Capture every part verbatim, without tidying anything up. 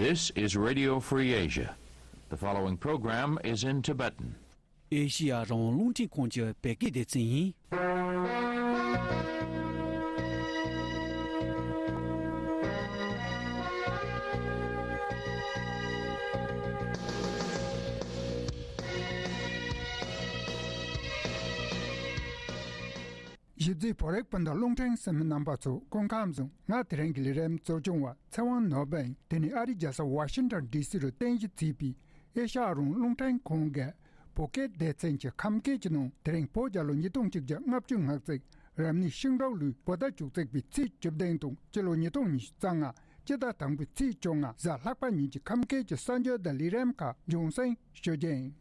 This is Radio Free Asia. The following program is in Tibetan. ཨེ་ཤི་ཡ་རང་དབང་རླུང་འཕྲིན་ཁང་གི་བོད་སྐད་སྡེ་ཚན་ཡིན། ཞིབ་འཚོལ་བོད་རིགས་སྤུན་ཟླ་རླུང་འཕྲིན་གསན་མི་རྣམ་པ་ཚོ་སྐུ་ཁམས་བཟང་། ང་དེ་རིང་གི་ལས་རིམ་གཙོ་སྐྱོང་བ་ཚེ་དབང་ནོར་བུ་ཡིན། དེ་ནི་ཨ་རིའི་རྒྱལ་ས་ཝ་ཤིང་ཊོན་ཌི་སི་རུ་རྟེན་གཞི་བྱས་པའི་ཨེ་ཤ་ཡ་རང་དབང་རླུང་འཕྲིན་ཁང་གི་བོད་སྐད་སྡེ་ཚན་གྱི་ཁམས་སྐད་ཀྱི་ནང་དེ་རིང་བོད་རྒྱལ་ལོ་ཉིས་སྟོང་གཅིག་བརྒྱ་ལྔ་བཅུ་ང་གཅིག་རབ་གནས་ཤིང་འབྲུག་ལོའི་བོད་ཟླ་བཅུ་གཅིག་པའི་ཚེས་བཅུ་བདུན་དང་སྤྱི་ལོ་ཉིས་སྟོང་ཉི་ཤུ་རྩ་ལྔ་སྤྱི་ཟླ་དང་པོའི་ཚེས་བཅོ་ལྔ་གཟའ་ལྷག་པ་ཉིན་གྱི་ཁམས་སྐད་ཀྱི་གསར་འགྱུར་དང་ལས་རིམ་ཁག་རྒྱང་སྲིང་ཞུ་རྒྱུ་ཡིན།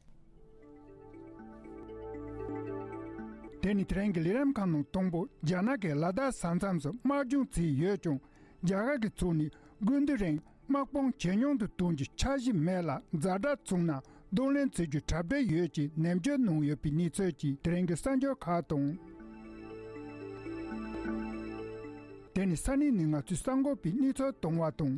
དེ་ནི་དེ་རིང་གི་ལས་རིམ་ཁག་ནང་དང་པོ་རྒྱ་ནག་གིས་ལ་དྭགས་ས་མཚམས་སུ་དམག་སྦྱོང་བྱས་ཡོད་ཀྱང་རྒྱ་གར་གྱི་ཕྱོགས་ནས་དགུན་དུས་རིང་དམག་དཔུང་ཇེ་ཉུང་དུ་གཏོང་རྒྱུའི་འཆར་གཞི་མེད་ལ། ཛ་དྲག་བྱུང་ན་གདོང་ལེན་བྱེད་རྒྱུའི་གྲ་སྒྲིག་ཡོད་ཅེས་ནན་བརྗོད་གནང་ཡོད་པའི་གནས་ཚུལ་གྱིས་དེ་རིང་གི་གསར་འགྱུར་ཁག་དང་། དེ་ནི་ས་གནས་ནས་ང་ཚོའི་གསར་འགོད་པའི་གནས་ཚུལ་གཏོང་བ་དང་།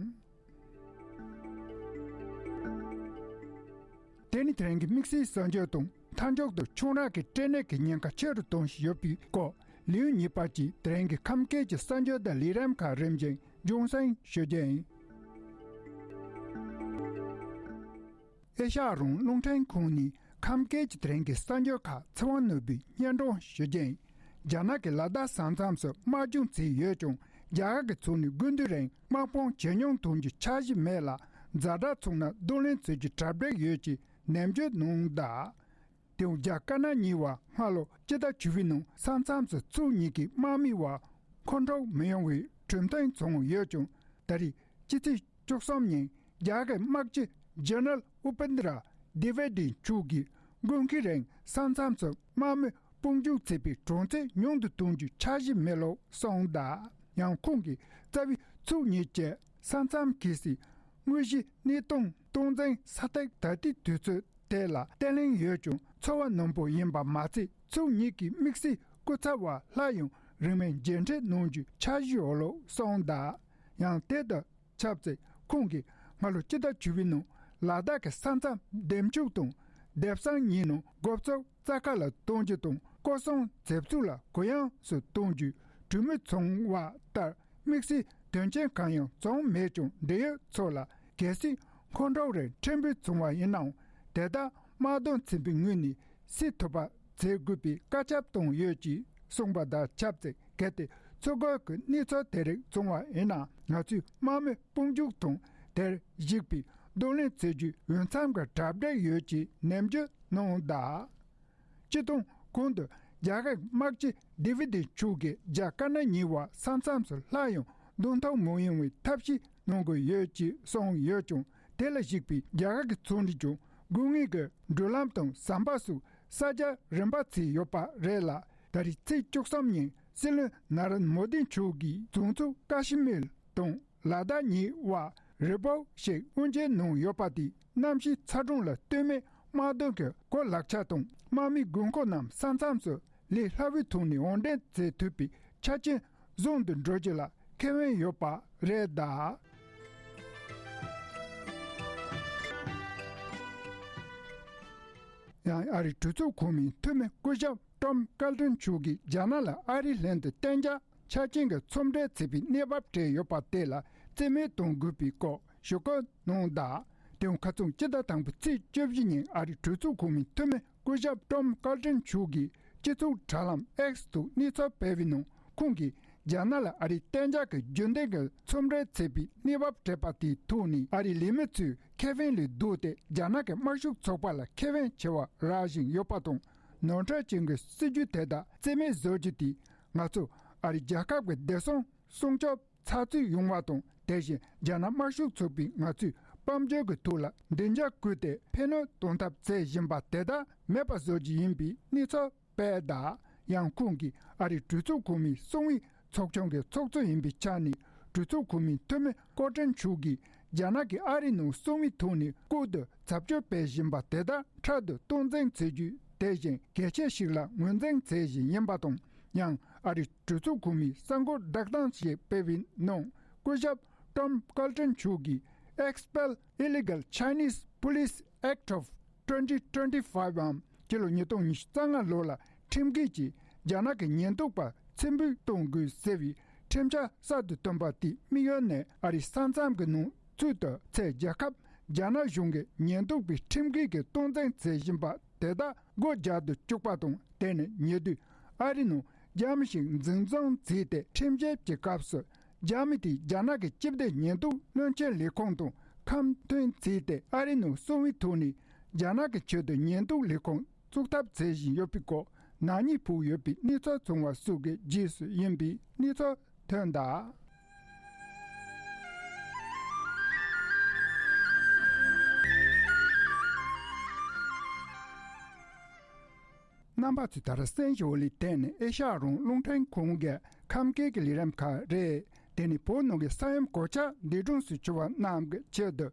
དེ་ནི་དེ་རིང་གི་དམིགས་བསལ་གསར་འགྱུར་དང་མཐའ་མཇུག་ཏུ་ཁྱུང་རག་གི་སྐྲན་ནད་ཀྱི་ཉེན་ཁ་ཆེ་རུ་གཏོང་བཞིན་ཡོད་པའི་སྐོར་ལེའུ་གཉིས་པ་བཅས་དེ་རིང་གི་ཁམས་སྐད་ཀྱི་གསར་འགྱུར་དང་ལས་རིམ་ཁག་རིམ་བཞིན་རྒྱང་སྲིང་ཞུ་རྒྱུ་ཡིན། ཨེ་ཤ་ཡ་རང་དབང་རླུང་འཕྲིན་ཁང་ནས་ཁམས་སྐད་ཀྱི་དེ་རིང་གི་གསར་འགྱུར་ཁག་ཚེ་དབང་ནོར་བུས་སྙན་སྒྲོན་ཞུ་རྒྱུ་ཡིན། རྒྱ་ནག་གིས་ལ་དྭགས་ས་མཚམས་སུ་དམག་སྦྱོང་བྱས་ཡོད་ཀྱང་རྒྱ་གར་གྱི་ཕྱོགས་ནས་དགུན་དུས་རིང་དམག་དཔུང་ཇེ་ཉུང་གཏོང་རྒྱུའི་འཆར་གཞི་མེད་ལ། ཛ་དྲག་བྱུང་ན་གདོང་ལེན་བྱེད་རྒྱུའི་གྲ་སྒྲིག་ཡོད་ཅེས་ནན་བརྗོད་གནང་གདའ། དེའང་རྒྱ་དཀར་ནག་གཉིས་བར་སྔ་ལོ་སྤྱི་ཟླ་བཅུ་པའི་ནང་ས་མཚམས་སུ་ཕྱོགས་གཉིས་ཀྱི་དམག་མིའི་བར་ཁོང་ཁྲོ་མི་ཡོང་བའི་གྲོས་མཐུན་བྱུང་ཡོད་ཀྱང་ད་རེས་སྤྱི་ཚེས་བཅུ་གསུམ་ཉིན་རྒྱ་གར་གྱི་དམག་སྤྱི་ཇེ་ནེ་རལ་ཨུ་པེན་དྲ་དི་ཝེ་ཏི་མཆོག་གིས་དགུན་ཁའི་རིང་ས་མཚམས་སུ་དམག་མི་དཔུང་འཇུག་བྱེད་པའི་གྲངས་ཚད་ཉུང་དུ་གཏོང་རྒྱུའི་འཆར་གཞི་མེད་ལུགས་གསུངས་གདའ། ཡང་ཁོང་གིས་རྩ་བའི་ཕྱོགས་གཉིས་ཀྱི་ས་མཚམས་འཁེལ་སའི་དངོས་གཞིའི་གནས་སྟངས་སྟངས་འཛིན་ས་ཐིག་ད་ལྟའི་དུས་ཚོད་དེ་ལ་བརྟན་ལྷིང་ཡོད་ཀྱང་འཚོ་བ་རྣོན་པོ་ཡིན་པ་མ་ཚད་ཕྱོགས་གཉིས་ཀྱི་དམིགས་བསལ་སྐུ་ཚབ་བར་སླར་ཡང་རིང་མིན་མཇལ་འཕྲད་གནང་རྒྱུའི་འཆར་གཞི་ཡོད་ལུགས་གསུངས་གདའ། ཡང་དེ་དང་ཆབས་ཅིག་ཁོང་གིས་སྔ་ལོ་སྤྱི་ཟླ་བཅུ་པའི་ནང་ལ་དྭགས་ཀྱི་ས་མཚམས་བདེ་མཆོག་དང་བདེ་གསང་གཉིས་ནང་འགོ་བཙུགས་རྩ་ཁ་ལ་གཏོང་རྒྱུ་དང་སྐོར་སྲུང་མཛེས་བཙུགས་ལ་གུ་ཡངས་སུ་གཏོང་རྒྱུའི་གྲོས་མོལ་བྱུང་བ་ལྟར་དམིགས་བསལ་དོན་རྐྱེན་གང་ཡང་བྱུང་མེད་ཀྱང་འབྲེལ་ཡོད་ཚོ་ལ་གལ་སྲིད་ཁོང་ཁྲོ་རེ་ཕྲན་བུ་བྱུང་བ་ཡིན་ནའང་དེ་དག་དམག་དོན་ཚན་པའི་ངོས་ནས་སེལ་ཐུབ་པ་བྱེད་དགོས་པའི་བཀའ་ཁྱབ་བཏང་ཡོད་ཅེས་གསུངས་པ་དང་ཆབས་ཅིག་གལ་ཏེ་ཚུར་རྒོལ་གྱི་གནས་ཚུལ་དེ་རིགས་བྱུང་བ་ཡིན་ན་ང་ཚོས་དམག་མི་དཔུང་འཇུག་དང་དེར་གཞིགས་པའི་གདོང་ལེན་བྱེད་རྒྱུའི་འོས་འཚམ་གྱི་གྲ་སྒྲིག་ཡོད་ཅེས་ནན་བརྗོད་གནང་གདའ། སྤྱིར་བཏང་གོང་དུ་རྒྱ་གར་དམག་སྤྱི་དེ་བི་ཏི་མཆོག་གིས་རྒྱ་དཀར་ནག་གཉིས་བར་ས་མཚམས་སུ་སླར་ཡང་གདོང་ཐུག་མ་ཡོང་བའི་ཐབས་ཤེས་གནང་དགོས་ཡོད་ཅེས་གསུངས་ཡོད་ཀྱང་དེ་ལ་གཞིགས་པའི་རྒྱ་གར་གྱི་ཚོགས་འདུས་ཀྱང་དགོས་ངེས་ཀྱི་འགྲུལ་ལམ་དང་ཟམ་པ་སོགས་གསར་རྒྱག་རིམ་པ་བྱས་ཡོད་པ་རེད་ལ། ད་རེས་ཚེས་བཅུ་གསུམ་ཉིན་སྲིད་བློན་ནཱ་རེན་མོ་དི་མཆོག་གིས་རྫོང་ཚོ་ཀ་ཤི་མིར་དང་ལ་དྭགས་གཉིས་བར་རི་བོ་ཞིག་དབུ་འབྱེད་གནང་ཡོད་པ་དེས་གནམ་གཤིས་ཚ་གྲང་ལ་ལྟོས་མེད་དམག་དོན་གྱི་གོ་ལག་ཆ་དང་དམག་མིའི་དགོས་མཁོ་རྣམས་ས་མཚམས་སུ་ལས་སླ་བོའི་ཐོག་ནས་དབོར་འདྲེན་བྱེད་ཐུབ་པའི་ཆ་རྐྱེན་བཟང་དུ་འགྲོ་རྒྱུ་ལ་ཁེ་ཕན་ཡོད་པ་རེད་གདའ། ཡང་ཨ་རིའི་གྲོས་ཚོགས་གོང་མའི་འཐུས་མི་སྐུ་ཞབས་ཀྲོམ་སྐལ་ཏྲན་མཆོག་གིས་རྒྱ་ནག་ལ་ཨ་རིའི་ལྷན་དུ་གཏན་འཇགས་ཆ་རྐྱེན་གྱི་ཚོང་འབྲེལ་བྱེད་པའི་གནས་བབ་སྤྲད་ཡོད་པ་དེ་ལ་རྩིས་མེད་གཏོང་དགོས་པའི་སྐོར་ཞུ་སྐུལ་གནང་གདའ། དེའང་ཁ་སང་སྤྱི་ཟླ་དང་པོའི་ཚེས་བཅུ་བཞི་ཉིན་ཨ་རིའི་གྲོས་ཚོགས་གོང་མའི་འཐུས་མི་སྐུ་ཞབས་ཀྲོམ་སྐལ་ཏྲན་མཆོག་གིས་སྤྱི་ཚོགས་དྲ་ལམ་ཨེགས་ཐོག་གནས་ཚུལ་སྤེལ་བའི་ནང་ཁོང་གིས་རྒྱ་ནག་ལ་ཨ་རིའི་གཏན་འཇགས་ཀྱི་རྒྱུན་ལྡན་གྱི་ཚོང་འབྲེལ་བྱེད་པའི་གནས་བབ་སྤྲད་པ་དེའི་ཐོག་ནས་ཨ་རིའི་ལས་མི་ཚོས་ཁེ་ཕན་ལས་ལྡོག་སྟེ་རྒྱ་ནག་གི་དམར་ཤོག་ཚོགས་པ་ལ་ཁེ་ཕན་ཆེ་བ་རག་བཞིན་ཡོད་པ་དང་། ནོར་འཁྲུལ་ཅན་གྱི་སྲིད་ཇུས་དེ་དག་རྩིས་མེད་བཟོ་རྒྱུ་དེས་ང་ཚོ་ཨ་རིའི་རྒྱལ་ཁབ་ཀྱི་བདེ་སྲུང་སྲུང་སྐྱོབ་ཚགས་ཚུད་ཡོང་བ་དང་། དེ་བཞིན་རྒྱ་ནག་དམར་ཤོག་ཚོགས་པས་ང་ཚོའི་དཔལ་འབྱོར་གྱི་ཐོག་ལ་སྡིངས་ཆ་བསྐུལ་ཏེ་ཕན་གནོད་གཏོང་ཐབས་བྱེད་བཞིན་པ་དེ་དག་མེད་པ་བཟོ་རྒྱུ་ཡིན་པའི་གནས་ཚུལ་སྤེལ་གདའ། ཡང་ཁོང་གིས་ཨ་རིའི་གྲོས་ཚོགས་གོང་མའི་གསང་བའི་ཚོགས་ཆུང་གི་ཚོགས་གཙོ་ཡིན་པའི་ཆ་ནས་གྲོས་ཚོགས་གོང་མའི་འཐུས་མི་སྐོར་ཕྲན་མཆོག་གིས་རྒྱ་ནག་གིས་ཨ་རིའི་ནང་གསང་བའི་ཐོག་ནས་ལྐོག་ཏུ་བྱ་སྤྱོད་སྤེལ་བཞིན་པ་དེ་དག་འཕྲལ་དུ་སྟངས་འཛིན་བྱེད་རྒྱུ་དེ་བཞིན་གལ་ཆེ་ཞིག་ལ་ངོས་འཛིན་བྱེད་བཞིན་ཡིན་པ་དང་། ཡང་ཨ་རིའི་གྲོས་ཚོགས་གོང་མའི་གསར་འགོད་བསྒྲགས་གཏམ་ཞིག་སྤེལ་བའི་ནང་སྐུ་ཞབས་ཀྲོམ་སྐལ་ཏྲན་མཆོག་གིས་ Expel Illegal Chinese Police Act of twenty twenty-five འམ། སྤྱི་ལོ་ཉིས་སྟོང་ཉི་ཤུ་རྩ་ལྔ་ལོ་ལ་ཁྲིམས་འགལ་གྱིས་རྒྱ་ནག་གི་ཉེན་རྟོག་པ་ཚེ་འཕོས་གཏོང་དགོས་ཟེར་བའི་ཁྲིམས་འཆར་གསར་དུ་བཏོན་པ་དེས་དམིགས་ཡུལ་ནི་ཨ་རིའི་ས་མཚམས་ཀྱི་ནང་ཚུད་དུ་ཚད་རྒྱལ་ཁབ་རྒྱ་ནག་གཞུང་གི་ཉེན་རྟོག་པའི་ཁྲིམས་འགལ་གྱི་སྟངས་འཛིན་མཛད་བཞིན་པ་དེ་དག་སྒོ་རྒྱག་ཏུ་བཅུག་པ་དང་། དེ་ནི་ཉེ་དུས་ཨ་རི་ནང་རྒྱ་མི་ཞིག་འཛིན་བཟུང་བྱས་ཏེ། ཁྲིམས་བཤེར་གྱི་སྐབས་སུ་རྒྱ་མི་དེས་རྒྱ་ནག་གི་སྤྱི་བདེ་ཉེན་རྟོག་བློན་ཆེན་ལས་ཁུངས་དང་ཁ་མཐུན་བྱས་ཏེ། ཨ་རི་ནང་སོང་བའི་ཐོག་ནས་རྒྱ་ནག་གི་ཆེད་དུ་ཉེན་རྟོག་ལས་ཁུངས་བཙུགས་ཐབས་བྱེད་བཞིན་ཡོད་པའི་སྐོར་ནག་ཉེས་ཕོག་ཡོད་པའི་གནས་ཚུལ་བྱུང་བ་སོགས་ཀྱི་རྗེས་སུ་ཡིན་པའི་གནས་ཚུལ་ཐོན་གདའ། རྣམ་པ་ཚོས་ད་རེས་གསན་བཞིན་པ་ལས་དེ་ནི་ཨེ་ཤ་ཡ་རང་དབང་རླུང་འཕྲིན་ཁང་གི་ཁམས་སྐད་ཀྱི་ལས་རིམ་ཁག་རེད། དེ་ནི་བོད་ནང་གི་ས་ཡོམ་གོད་ཆག་འདས་གྲོངས་སུ་གྱུར་པ་རྣམས་ཀྱི་ཆེད་དུ་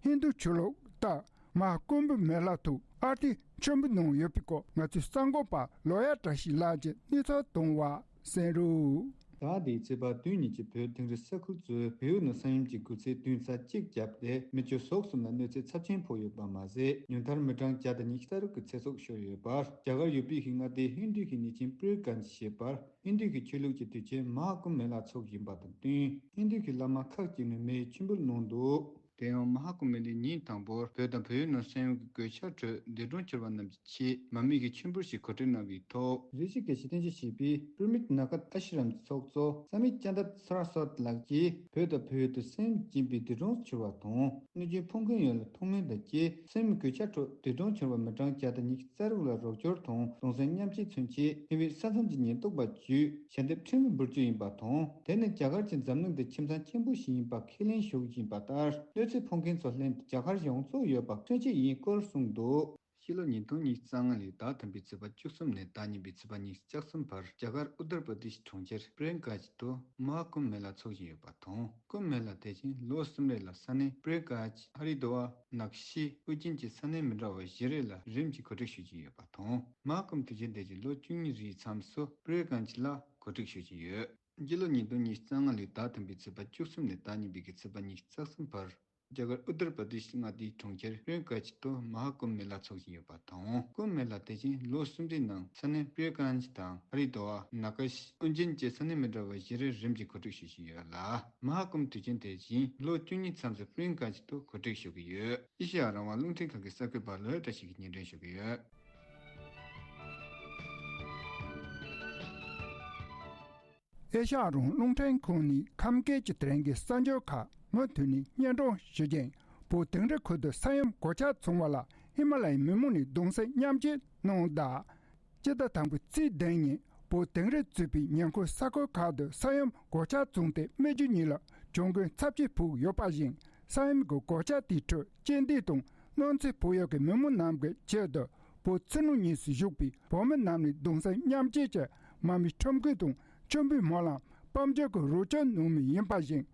ཧིན་རྡུ་ཆོས་ལུགས་ལྟར་མ་ཧཱ་ཀུམ་བྷི་མེ་ལ་ཐོག་ཨར་ཏི་མཆོད་འབུལ་གནང་ཡོད་པའི་སྐོར་ང་ཚོའི་གསར་འགོད་པ་ལོ་ཡ་བཀྲ་ཤིས་ལགས་ཀྱིས་གནས་ཚུལ་བཏང་བ་གསན་རོགས། ཟླ་འདིའི་ཚེས་པ་བདུན་ཉིན་གྱི་བོད་དིང་རི་ས་ཁུལ་གཙོས་བལ་ཡུལ་ནང་ས་ཡོམ་གྱི་འགུལ་ཚད་བདུན་ཚེག་གཅིག་བརྒྱབ་སྟེ། མི་སྤྱོད་ཟོག་གསུམ་ལ་གནོད་འཚེ་ཚབས་ཆེན་ཕོག་ཡོད་པ་མ་ཟད། ཉུང་མཐར་མི་གྲངས་བརྒྱ་དང་ཉི་ཤུ་རྩ་དྲུག་གི་ཚེ་སྲོག་ཤོར་ཡོད་པར། རྒྱ་གར་ཡུ་པི་གི་མངའ་སྡེའི་ཧིན་རྡུ་གི་གནས་ཆེན་པུ་རི་གྷན་ཇི་ཞེས་པར་ཧིན་རྡུ་གི་ཆོས་ལུགས་ཀྱི་དུས་ཆེན་མ་ཧཱ་ཀུམ་མེ་ལ་འཚོགས་བཞིན་པ་དང་བསྟུན། ཧིན་རྡུ་གི་བླ་མ་ཁག་ཅིག་ནས་མེ་ཡི་མཆོད་འབུལ་གནང་འདུག་དེ་ཡང་མ་ཧཱ་ཀུམ་མེ་ལའི་ཉིན་དང་པོར་བོད་དང་བལ་ཡུལ་ནང་ས་ཡོམ་གྱི་གོད་ཆག་ཁྲོད་འདས་གྲོངས་གྱུར་བ་རྣམས་ཀྱི་ཆེད་མར་མེ་གི་མཆོད་འབུལ་ཞིག་གོ་སྒྲིག་གནང་བའི་ཐོག་རི་ཤི་ཀེ་ཤི་རྟེན་གཞི་བྱས་པའི་པུར་མིད་ནཱ་ག་ཨ་ཤི་རམ་གྱི་ཚོགས་གཙོ་ས་མི་ཅན་ཏ་སར་སོད་ལགས་ཀྱིས། བོད་དང་བལ་ཡུལ་དུ་ས་ཡོམ་རྐྱེན་པས་འདས་གྲོངས་གྱུར་བ་དང་གནོད་སྐྱོན་ཕོག་མཁན་ཡོངས་ལ་ཐུགས་སྨོན་དང་བཅས། ས་ཡོམ་གོད་ཆག་ཁྲོད་འདས་གྲོངས་གྱུར་བ་མི་གྲངས་བརྒྱ་དང་ཉི་ཤུ་རྩ་དྲུག་ལ་རོགས་སྐྱོར་དང་གདུང་སེམས་མཉམ་སྐྱེད་མཚོན་ཆེད། ཧིན་བོད་ས་མཚམས་ཀྱི་ཉེན་རྟོག་པ་བརྒྱུད་ཞལ་འདེབས་ཁྲིམས་ལུགས་འབུལ་རྒྱུ་ཡིན་པ་དང་། དེ་ནི་རྒྱ་གར་གྱི་འཛམ་གླིང་འདི་ཁྱིམ་ཚང་ཆེན་པོ་ཞིག་ཡིན་པ་ཁས་ལེན་ཞུ་རྒྱུ་ཡིན་པ་ལྟར། གནོད་འཚེ་ཕོག་མཁན་ཚོ་ལྷན་དུ་རྒྱ་གར་ཡོངས་རྫོགས་ཡོད་པ་མཚོན་བྱེད་ཡིན་སྐོར་གསུངས་འདུག་ཕྱི་ལོ་ཉིས་སྟོང་ཉི་ཤུ་རྩ་ལྔ་ལོའི་ཟླ་དང་པོའི་ཚེས་པ་བཅུ་གསུམ་ནས་ཟླ་གཉིས་པའི་ཚེས་པ་ཉི་ཤུ་རྩ་གསུམ་བར། རྒྱ་གར་ཨུ་ཏར་པར་དེ་ཤི་གྲོང་ཁྱེར་པྲེན་གྷ་ཇི་དུ་མ་ཧཱ་ཀུམ་མེ་ལ་འཚོགས་བཞིན་ཡོད་པ་དང་། ཀུམ་མེ་ལ་དེ་བཞིན་ལོ་གསུམ་རེ་ལ་ས་གནས་པྲེན་གྷ་ཇི། ཧ་རི་དུ་ཝར། ནག་ཤི། ཨུ་རྒྱན་བཅས་ས་གནས་མི་འདྲ་བ་བཞི་རེ་ལ་རིམ་གྱིས་གོ་སྒྲིག་ཞུ་བཞིན་ཡོད་པ་དང་། མ་ཧཱ་ཀུམ་དུས་ཆེན་དེ་བཞིན་ལོ་བཅུ་གཉིས་རེའི་མཚམས་སུ་པྲེན་གྷ་ཇི་ལ་གོ་སྒྲིག་ཞུ་བཞིན་ཡོད། སྤྱི་ལོ་ཉིས་སྟོང་ཉི་ཤུ་རྩ་ལྔ་ལོའི་ཟླ་དང་པོའི་ཚེས་པ་བཅུ་གསུམ་ནས་ཟླ་གཉིས་པའི་གི་ཚེས་པ་ཉི་ཤུ་རྩ་གསུམ་བར། རྒྱ་གར་ཨུ་ཏར་པར་དེ་ཤི་མངའ་སྡེའི་གྲོང་ཁྱེར་པྲེན་གྷ་ཇི་དུ་མ་ཧཱ་ཀུམ་མེ་ལ་འཚོགས་བཞིན་ཡོད་པ་དང་། ཀུམ་མེ་ལ་དེ་བཞིན་ལོ་གསུམ་རེའི་ནང་ས་གནས་པྲེན་གྷ་ཇི་དང་ཧ་རི་དུ་ཝར། ནག་ཤི། ཨུ་རྒྱན་བཅས་ས་གནས་མི་འདྲ་བ་བཞི་རེ་རིམ་གྱིས་གོ་སྒྲིག་ཞུ་བཞིན་ཡོད་ལ། མ་ཧཱ་ཀུམ་དུས་ཆེན་དེ་བཞིན་ལོ་བཅུ་གཉིས་མཚམས་སུ་པྲེན་གྷ་ཇི་དུ་གོ་སྒྲིག་ཞུ་གི་ཡོད། ཨེ་ཤེ་ཡ་རང་དབང་རླུང་འཕྲིན་ཁང་གི་གསར་འགོད་པ་ལོ་ཡ་བཀྲ་ཤིས་ཀྱིས་སྙན་སྒྲོན་ཞུ་གི་ཡོད། ཨེ་ཤ་ཡ་རང་དབང་རླུང་འཕྲིན་ཁང་ནས་ཁམས་སྐད་ཀྱི་དེ་རིང་གི་གསར་འགྱུར་ཁག་མུ་མཐུད་ནས་སྙན་སྒྲོན་ཞུ་རྒྱུ་ཡིན། བོད་དིང་རི་ཁུལ་དུ་ས་ཡོམ་གོད་ཆག་བྱུང་བ་ལ་ཧི་མ་ལ་ཡའི་མི་མང་ནས་གདུང་སེམས་མཉམ་སྐྱེད་གནང་གདའ། སྤྱི་ཟླ་དང་པོའི་ཚེས་བདུན་ཉིན་བོད་དིང་རི་གཙོས་པའི་ཉེ་འཁོར་ས་ཁུལ་ཁག་ཏུ་ས་ཡོམ་གོད་ཆག་བྱུང་སྟེ་སྨད་རྒྱུད་གཉིས་ལ་གྱོང་གུན་ཚབས་ཆེ་ཕོག་ཡོད་པ་བཞིན། ས་ཡོམ་གྱི་གོད་ཆག་དེའི་ཁྲོད་རྐྱེན་འདས་དང་གནོད་འཚེ་ཕོག་ཡུལ་གྱི་མི་མང་རྣམས་ཀྱི་ཆེད་དུ་བོད་ཕྱི་ནང་གཉིས་སུ་བཞུགས་པའི་བོད་མི་རྣམས་ནས་གདུང་སེམས་མཉམ་སྐྱེད་ཀྱི་མར་མེ་ཁྲོམ་སྐོར་དང་མཆོད་འབུལ་སྨོན་ལམ་དཔལ་འབྱོར་གྱི་རོགས་སྐྱོར་གནང་མུས་ཡིན་པ་བཞིན།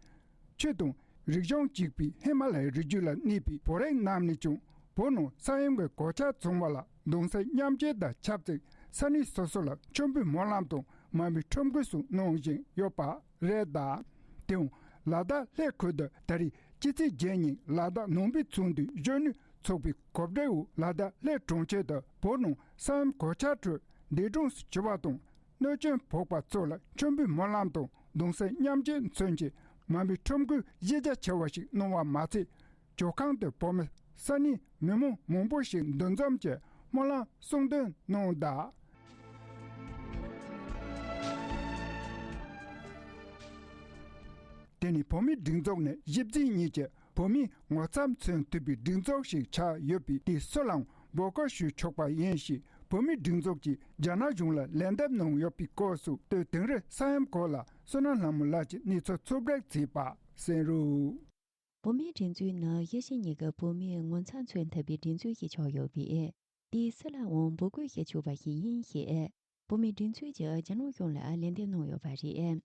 ཆོས་དང་རིག་གཞུང་གཅིག་པའི་ཧི་མ་ལ་ཡའི་རི་རྒྱུད་ལ་གནས་པའི་བོད་རིགས་རྣམས་ནས་ཀྱང་བོད་ནང་ས་ཡོམ་གྱི་གོད་ཆག་བྱུང་བ་ལ་གདུང་སེམས་མཉམ་སྐྱེད་དང་ཆབས་ཅིག་ས་གནས་སོ་སོ་ལ་མཆོད་འབུལ་སྨོན་ལམ་དང་མར་མེ་ཁྲོམ་སྐོར་སོགས་གནང་བཞིན་ཡོད་པ་རེད་གདའ། དེའང་ལ་དྭགས་ལྷོ་ཁུལ་དུ་ད་རེས་སྤྱི་ཚེས་བརྒྱད་ཉིན་ལ་དྭགས་ནང་པའི་ཚོགས་འདུའི་གཞོན་ནུ་ཚོགས་པའི་གོ་སྒྲིག་འོག་ལ་དྭགས་ལྷོ་གྲོང་ཁྱེར་དུ་བོད་ནང་ས་ཡོམ་གོད་ཆག་ཁྲོད་འདས་གྲོངས་སུ་གྱུར་བ་དང་། གནོད་སྐྱོན་ཕོག་པ་ཚོ་ལ་མཆོད་འབུལ་སྨོན་ལམ་དང་གདུང་སེམས་མཉམ་སྐྱེད་མཚོན་ཆེད་མར་མེ་ཁྲོམ་སྐོར་གཞི་རྒྱ་ཆེ་བ་ཞིག་གནང་བ་མ་ཚད། ཇོ་ཁང་དུ་བོད་མི་ས་གནས་མི་མང་མང་པོ་ཞིག་འདུ་འཛོམས་ཀྱིས་སྨོན་ལམ་གསུང་འདོན་གནང་གདའ། དེ་ནི་བོད་མིའི་སྒྲིག་འཛུགས་ནི་གཞི་རྩའི་གཉིས་ཀྱི་བོད་མིའི་ངོ་ཚབ་མཚོན་ཐུབ་པའི་སྒྲིག་འཛུགས་ཤིག་ཆགས་ཡོད་པས། དེ་སུ་ལའང་འབོད་སྐུལ་ཞུ་ཆོག་པ་ཡིན་ཞེས་བོད་མིའི་སྒྲིག་འཛུགས་ཀྱིས་རྒྱ་ནག་གཞུང་ལ་ལན་འདེབས་གནང་ཡོད་པའི་སྐོར་སོགས། དེ་དེང་རབས་ས་ཡོམ་སྐོར་ལ་བསོད་ནམས་ལྷ་མོ་ལགས་ཀྱིས་གནས་ཚུལ་ཕྱོགས་བསྒྲིགས་བྱས་པ་གསན་རོགས། བོད་མིའི་སྒྲིག་འཛུགས་ནི་གཞི་བྱེས་གཉིས་ཀྱི་བོད་མིའི་ངོ་ཚབ་མཚོན་ཐུབ་པའི་སྒྲིག་འཛུགས་ཤིག་ཆགས་ཡོད་པས། དེ་སུ་ལའང་འབོད་སྐུལ་ཞུ་ཆོག་པ་ཞིག་ཡིན་ཞེས་བོད་མིའི་སྒྲིག་འཛུགས་ཀྱིས་རྒྱ་ནག་གཞུང་ལ་ལན་འདེབས་གནང་ཡོད་པ་རེད།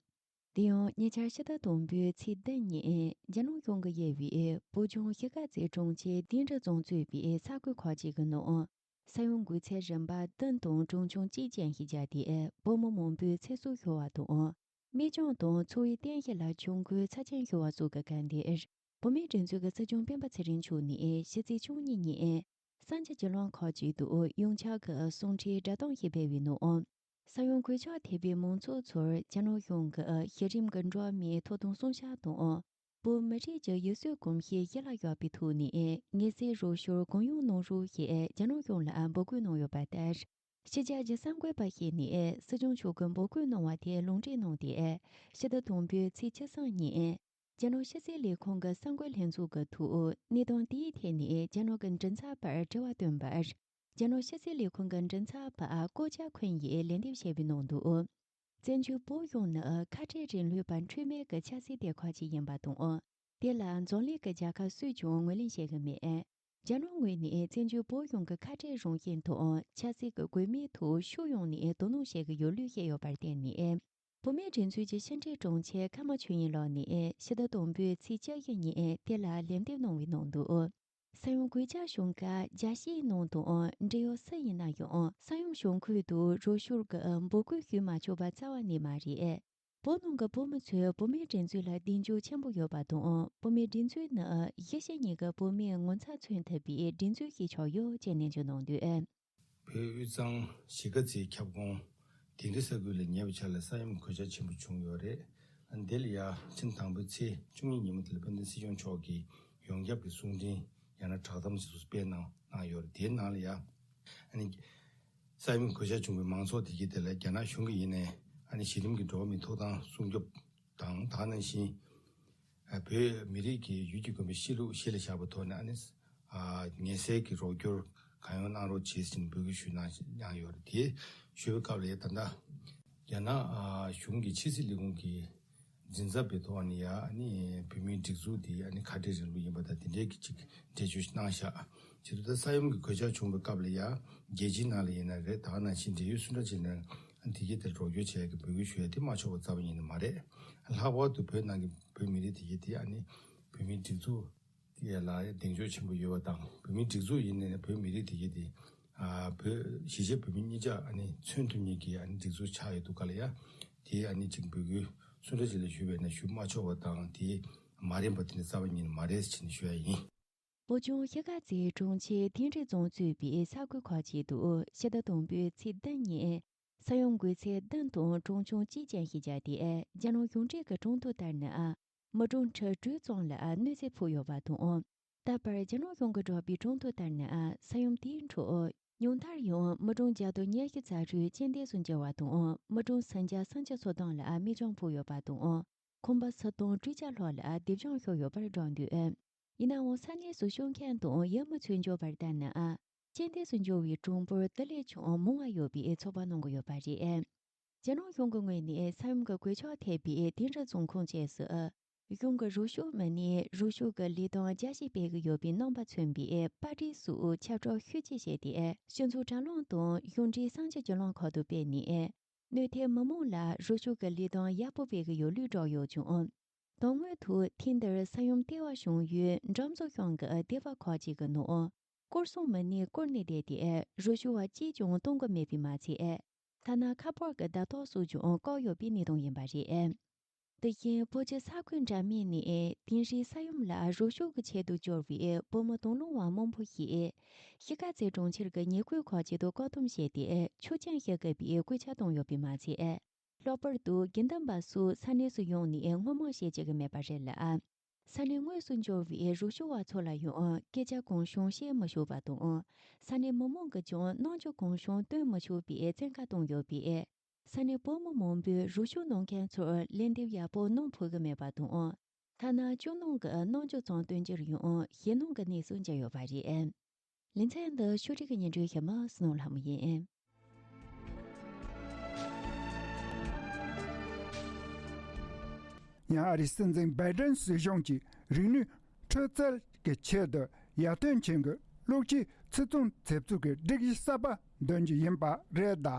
དེ་ཡང་ཉེ་ཆར་ཕྱི་ཟླ་དང་པོའི་ཚེས་བདུན་ཉིན་རྒྱ་ནག་གཞུང་གིས་དབྱེ་བའི་བོད་ལྗོངས་གཞིས་ཀ་རྩེ་གྲོང་ཁྱེར་དིང་རི་རྫོང་གཙོས་པའི་ས་ཁུལ་ཁག་ཅིག་གི་ནང་ས་ཡོམ་འགུལ་ཚད་རིམ་པ་བདུན་དང་གྲངས་ཆུང་གཅིག་ཅན་ཞིག་བརྒྱབ་སྟེ་བོད་མི་མང་པོའི་ཚེ་སྲོག་ཤོར་བ་དང་། མི་གྲངས་དང་འཚོ་བའི་རྟེན་གཞི་ལ་གྱོང་གུན་ཚབས་ཆེན་ཤོར་བ་སོགས་ཀྱི་སྐབས་འདིར། བོད་མིའི་སྒྲིག་འཛུགས་ཀྱི་སྲིད་སྐྱོང་སྤེན་པ་ཚེ་རིང་མཆོག་ནས་ཕྱི་ཚེས་བཅུ་གཉིས་ཉིན་གསར་འགྱུར་བརྒྱུད་ལམ་ཁག་ཅིག་ཏུ་ཡོངས་ཁྱབ་ཀྱི་གསུང་འཕྲིན་སྒྲ་གདངས་ཤིག་སྤེལ་བའི་ནང་། ས་ཡོམ་གོད་ཆག་ཐེབས་པའི་མང་ཚོགས་ཚོར་རྒྱ་ནག་གཞུང་གིས་གཞི་རིམ་གྱི་འགྲོ་བ་མིའི་ཐོབ་ཐང་སྲུང་སྐྱོབ་དང་། བོད་མི་རིགས་ཀྱི་ཡུལ་སྲོལ་གོམས་གཤིས་གཞི་ལ་བཞག་པའི་ཐོག་ནས་ངལ་སེལ་རོགས་སྐྱོར་གང་ཡོང་གནང་རོགས་ཞེས་རྒྱ་ནག་གཞུང་ལ་འབོད་སྐུལ་གནང་ཡོད་པ་ལྟར། ཕྱི་རྒྱལ་གྱི་གསར་འགོད་པ་ཞིག་ནས་སྲིད་སྐྱོང་མཆོག་གིས་འབོད་སྐུལ་གནང་བ་དེ་ལུང་འདྲེན་གནང་སྟེ། ཕྱི་ཟླ་དང་པོའི་ཚེས་བཅུ་གསུམ་ཉིན། རྒྱ་ནག་ཕྱི་སྲིད་ལས་ཁུངས་ཀྱི་གསར་འགོད་ལྷན་ཚོགས་ཀྱི་ཐོག་གནད་དོན་དེའི་ཐད་ནས་རྒྱ་ནག་གི་མགྲིན་ཚབ་པར་དྲི་བ་བཏོན་པར། རྒྱ་ནག་ཕྱི་སྲིད་ལས་ཁུངས་ཀྱི་མགྲིན་ཚབ་པ་ཀོ་ཅཱ་ཁུན་ཡིས་ལན་འདེབས་བྱས་པའི་ནང་དུ། བཙན་བྱོལ་བོད་གཞུང་ནི་ཁ་བྲལ་རིང་ལུགས་པ་འཁྲུལ་མེད་ཀྱི་ཆབ་སྲིད་སྡེ་ཁག་ཅིག་ཡིན་པ་དང་། དེ་ལ་འཛམ་གླིང་གི་རྒྱལ་ཁབ་སུས་ཀྱང་ངོས་ལེན་བྱེད་ཀྱི་མེད། རྒྱ་ནག་ངོས་ནས་བཙན་བྱོལ་བོད་གཞུང་གི་ཁ་བྲལ་རང་བཞིན་དང་ཆབ་སྲིད་ཀྱི་དགོས་དམིགས་ཐོག་ཕྱོགས་ཡོངས་ནས་དོ་སྣང་བྱེད་ཀྱི་ཡོད་ལུགས་བཤད་ཡོད་པར་བརྟེན་ནས། བོད་མིའི་སྒྲིག་འཛུགས་ཀྱི་ཕྱི་འབྲེལ་དྲུང་ཆེ་ཀརྨ་ཆོས་དབྱིངས་ལགས་ནས་ཕྱི་ཟླ་དང་པོའི་ཚེས་བཅུ་བཞི་ཉིན་དེ་ལ་ལན་འདེབས་གནང་བའི་ནང་དུ། ས་ཡོམ་གོད་ཆག་བྱུང་སྐབས་རྒྱལ་སྤྱིའི་ནང་དུའང་འབྲེལ་ཡོད་སུ་ཡིན་ན་ཡང་ས་ཡོམ་བྱུང་ཁུལ་དུ་རོགས་སྐྱོར་གྱི་འབོད་སྐུལ་ཞུ་མ་ཆོག་པ་རྩ་བ་ནས་མ་རེད། བོད་ནང་གི་བོད་མི་ཚོས་བོད་མིའི་སྒྲིག་འཛུགས་ལ་གདེང་འཇོག་ཆེན་པོ་ཡོད་པ་དང་། བོད་མིའི་སྒྲིག་འཛུགས་ནི་གཞིས་བྱེས་གཉིས་ཀྱི་བོད་མིའི་ངོ་མཚར་མཚོན་ཐུབ་པའི་སྒྲིག་འཛུགས་ཤིག་ཆགས་ཡོད་ཅེས་ནན་བརྗོད་གནང་དོན། བོད་དབུས་གཙང་གཞིས་ཀ་རྩེའི་ཁྱབ་ཁོངས་དིང་རི་ས་ཁུལ་ལ་ཉེ་བའི་ཆར་ལ་ས་ཡོམ་གོད་ཆག་ཆེན་པོ་བྱུང་ཡོད་རེད། འདི་ལ་ཡ་ཕྱི་ཟླ་དང་པོའི་ཚེས་བཅུ་གཉིས་ཉིན་མོ་དེ་ལ་དཔལ་ལྡན་སྲིད་སྐྱོང་མཆོག་གིས་ཡོངས་ཁྱབ་ཀྱི་གསུང་འཕྲིན་ཡང་ན་བསྒྲགས་གཏམ་ཞིག་སྤེལ་གནང་གནང་ཡོད་རེད། དེའི་ནང་ལ་ཡ་ཨ་ནི་ས་ཡོམ་གོད་ཆག་བྱུང་བའི་མང་ཚོགས་དེ་གའི་དེ་ལ་རྒྱ་ནག་གཞུང་གིས་ཡིན་ནའི་ཨ་ནི་གཞི་རིམ་གྱི་འགྲོ་བ་མིའི་ཐོབ་ཐང་སྲུང་སྐྱོབ་དང་། དེ་ག་ནང་བཞིན་བོད་མི་རིགས་ཀྱི་ཡུལ་གྱི་དགོན་པའི་གཤིས་ལུགས་གཞི་ལ་བཞག་པའི་ཐོག་ནས་ཨ་ནི་ངལ་སེལ་གྱི་རོགས་སྐྱོར་གང་ཡོང་གནང་རོགས་བྱེད་ཟེར་ནས་འབོད་སྐུལ་ཞུས་གནང་གནང་ཡོད་རེད། དེ་ཞུ་བའི་སྐབས་ལ་ད་ལྟ་རྒྱ་ནག་གཞུང་གི་ཕྱི་སྲིད་ལས་ཁུངས་ཀྱི་མགྲིན་ཚབ་པའི་ཐོག་ནས་ཡ་ཨ་ནི་བོད་མིའི་སྒྲིག་འཛུགས་དེ་ཨ་ནི་ཁ་བྲལ་རིང་ལུགས་ཡིན་པ་དང་དེ་འདྲའི་གི་ཅིག་འགྲེལ་བརྗོད་གནང་བཞག་བྱེད་དུས་ད་ས་ཡོམ་གྱི་གོད་ཆག་བྱུང་བའི་སྐབས་ལ་ཡ་རྒྱལ་སྤྱིའི་ནང་ལ་ཡིན་ན་རེད། ད་ག་ནང་བཞིན་འབྲེལ་ཡོད་སུ་འདྲ་ཅིག་ནས་དེ་གའི་དེར་རོགས་སྐྱོར་བྱེད་ཡག་གི་འབོད་སྐུལ་ཞུ་ཡ་དེ་མ་ཆོག་པ་རྩ་བ་ཉིད་ནས་མ་རེད། ལྷག་པར་དུ་བོད་ནང་གི་བོད་མི་རིགས་དེ་གའི་དེ་ཨ་ནི་བོད་མིའི་སྒྲིག་འཛུགས་དེ་ལ་གདེང་འཇོག་ཆེན་པོ་ཡོད་པ་དང་། བོད་མིའི་སྒྲིག་འཛུགས་ཡིན་ནའི་བོད་མི་རིགས་དེ་གའི་དེ་ཨ་བོད་གཞིས་བྱེས་བོད་མི་གཉིས་ཆ་ཨ་ནི་མཚོན་ཐུབ་མཁན་གྱི་ཨ་ནི་སྒྲིག་འཛུགས་ཆགས་ཡོད་འདུག་ག་ལ་ཡ་དེ་ཨ་ནི་ཅིག་འབོད་སྐུལ་སུ་འདྲ་ཅིག་ལ་ཞུས་པས་ན་ཞུ་མ་ཆོག་པ་དང་དེ་མ་རན་པ་དེ་ནི་རྩ་བ་ཉིད་ནས་མ་རེད་ཟེར་ནས་ཞུ་ཡ་ཡིན། བོད་ལྗོངས་གཞིས་ཀ་རྩེའི་གྲོང་ཁྱེར་དིང་རི་རྫོང་གཙོས་པའི་ས་ཁུལ་ཁག་ཅིག་ཏུ་ཕྱི་ཟླ་དང་པོའི་ཚེས་བདུན་ཉིན་ས་ཡོམ་གོད་ཚད་བདུན་དང་གྲངས་ཆུང་གཅིག་ཅན་ཞིག་བརྒྱབ་སྟེ། རྒྱ་ནག་གཞུང་འབྲེལ་གྱི་གྲངས་ཐོ་ལྟར་ན་མི་གྲངས་ཁྲི་དྲུག་ཙམ་ལ་གནོད་འཚེ་ཕོག་ཡོད་པ་དང་། ད་བར་རྒྱ་ནག་གཞུང་གིས་བསྒྲགས་པའི་གྲངས་ཐོ་ལྟར་ན་ས་ཡོམ་དེའི་ཁྲོད་ཉུང་མཐར་ཡང་མི་གྲངས་བརྒྱ་དང་ཉི་ཤུ་རྩ་དྲུག་རྐྱེན་འདས་སུ་གྱུར་བ་དང་། མི་གྲངས་སུམ་བརྒྱ་སུམ་ཅུ་སོ་བདུན་ལ་མེ་སྐྱོན་ཕོག་ཡོད་པ་དང་། ཁང་པ་སུམ་སྟོང་དྲུག་བརྒྱ་ལྷག་ལ་སྡེབ་སྦྱོང་ཤོར་ཡོད་པར་བསྒྲགས་འདུག་ཡིན་ནའང་ས་གནས་སུ་བཞུགས་མཁན་དང་ཡུལ་མི་ཚོས་འཇོག་པར་ལྟར་ན། རྐྱེན་འདས་སུ་གྱུར་བའི་གྲངས་འབོར་དེ་ལས་ཀྱང་མང་བ་ཡོད་པའི་ཚོད་དཔག་གནང་གི་ཡོད་པ་རེད། རྒྱ་ནག་གཞུང་གི་ངོས་ནས་ས་ཡོམ་གྱི་གོད་ཆག་ཐེབས་པའི་དིང་རི་རྫོང་ཁོངས་བཅས་སུ། གཞུང་གི་རོགས་སྐྱོར་མི་སྣས་རོགས་སྐྱོར་གྱི་ལས་དོན་རྒྱས་བཤད་སྤེལ་གྱི་ཡོད་པའི་རྣམ་པ་མཚོན་པའི་པར་རིས་སོགས་ཁྱབ་བསྒྲགས་ཤུགས་ཆེ་བྱས་ཏེ། སྤྱི་ཚོགས་དྲ་ལམ་དང་གཞུང་འབྲེལ་གསར་འགྱུར་བརྒྱུད་ལམ་ཁག་ཏུ་སྤེལ་ནས། གནོད་ཐེབས་མི་མང་ལ་རོགས་སྐྱོར་གྱི་ལས་དོན་ཡག་པོ་སྤེལ་གྱི་ཡོད་ལུགས་བསྒྲགས་ཡོད་ཀྱང་། དོན་དངོས་ཐོག་ཐེངས་འདིར་ས་ཡོམ་ལྟེ་བ་བྱུང་ཡུལ་འབྲོམ་མཚོ་གཤོང་གི་སྡེ་བ་ཁག་ཅིག་གི་ནང་། སྐོར་སྲུང་མི་སྣས་བསྐོར་ནས་བསྡད་དེ། རོགས་སྐྱོར་བ་གཅིག་ཀྱང་གཏོང་གི་མེད་པས་མ་ཚད། ཐ་ན་ཁ་པར་གྱི་བརྡ་རྟགས་སོགས་ཀྱང་བཀག་ཡོད་པའི་གནས་སྟངས་ཡིན་པ་རེད། དེ་བཞིན་བོད་ཀྱི་ས་ཁུལ་འདྲ་མིན་ནས་དིང་རིའི་ས་ཡོམ་ལ་རོགས་སྐྱོར་གྱི་ཆེད་དུ་འབྱོར་བའི་བོད་མི་དང་བླངས་པ་མང་པོ་ཞིག་གཞིས་ཀ་རྩེ་གྲོང་ཁྱེར་གྱི་ཉེ་ཁུལ་ཁག་ཅིག་ཏུ་བཀག་སྡོམ་བྱས་ཏེ། ཆོག་མཆན་ཞུ་དགོས་པའི་སྐུལ་ལྕག་བཏང་ཡོད་པས་མ་ཚད། ལྷག་པར་དུ་དགེ་འདུན་པ་སོགས་ས་གནས་སུ་ཡོང་ནས་སྔོན་མ་བཤད་བྱེད་ཀྱི་མེད་པ་རེད་ལ། ས་གནས་དངོས་སུ་འབྱོར་བའི་རོགས་སྐྱོར་བ་ཚོ་ལ་ཡང་སྐད་ཆ་གང་བྱུང་བཤད་མི་ཆོག་པ་དང་། ས་གནས་མི་མང་གིས་ཀྱང་རྣམ་འགྱུར་གང་བྱུང་སྟོན་མི་ཆོག་པའི་བཙན་བཀའ་བཏང་ཡོད་པས། ས་གནས་བོད་མི་མང་པོས་རོགས་སྐྱོར་གནང་མཁན་ཚོར་ལན་འདེབས་ཡག་པོ་གནང་ཕོད་ཀྱི་མེད་པ་དང་། ཐ་ན་སྤྱི་ནང་གི་རྣམ་འགྱུར་ཙམ་སྟོན་རྒྱུར་ཡང་ཞེད་སྣང་གི་གནས་སུ་གྱུར་ཡོད་པ་རེད། ལེ་ཚན་འདི་ཕྱོགས་སྒྲིག་གིས་སྙན་སྒྲོན་ཞུ་མི་བསོད་ནམས་ལྷ་མོ་ཡིན། ཡང་ཨ་རིའི་སྲིད་འཛིན་བྷའི་ཌེན་སྲིད་གཞུང་གིས་རིག་ནུས་འཕྲུལ་རྩལ་གྱི་ཆེད་དུ་ཡར་ཐོན་ཅན་གྱི་གློག་ཆས་ཕྱིར་ཚོང་ཚེ་བཙུགས་ཀྱི་སྒྲིག་གཞི་གསར་པ་འདོན་རྒྱུ་ཡིན་པ་རེད། ད་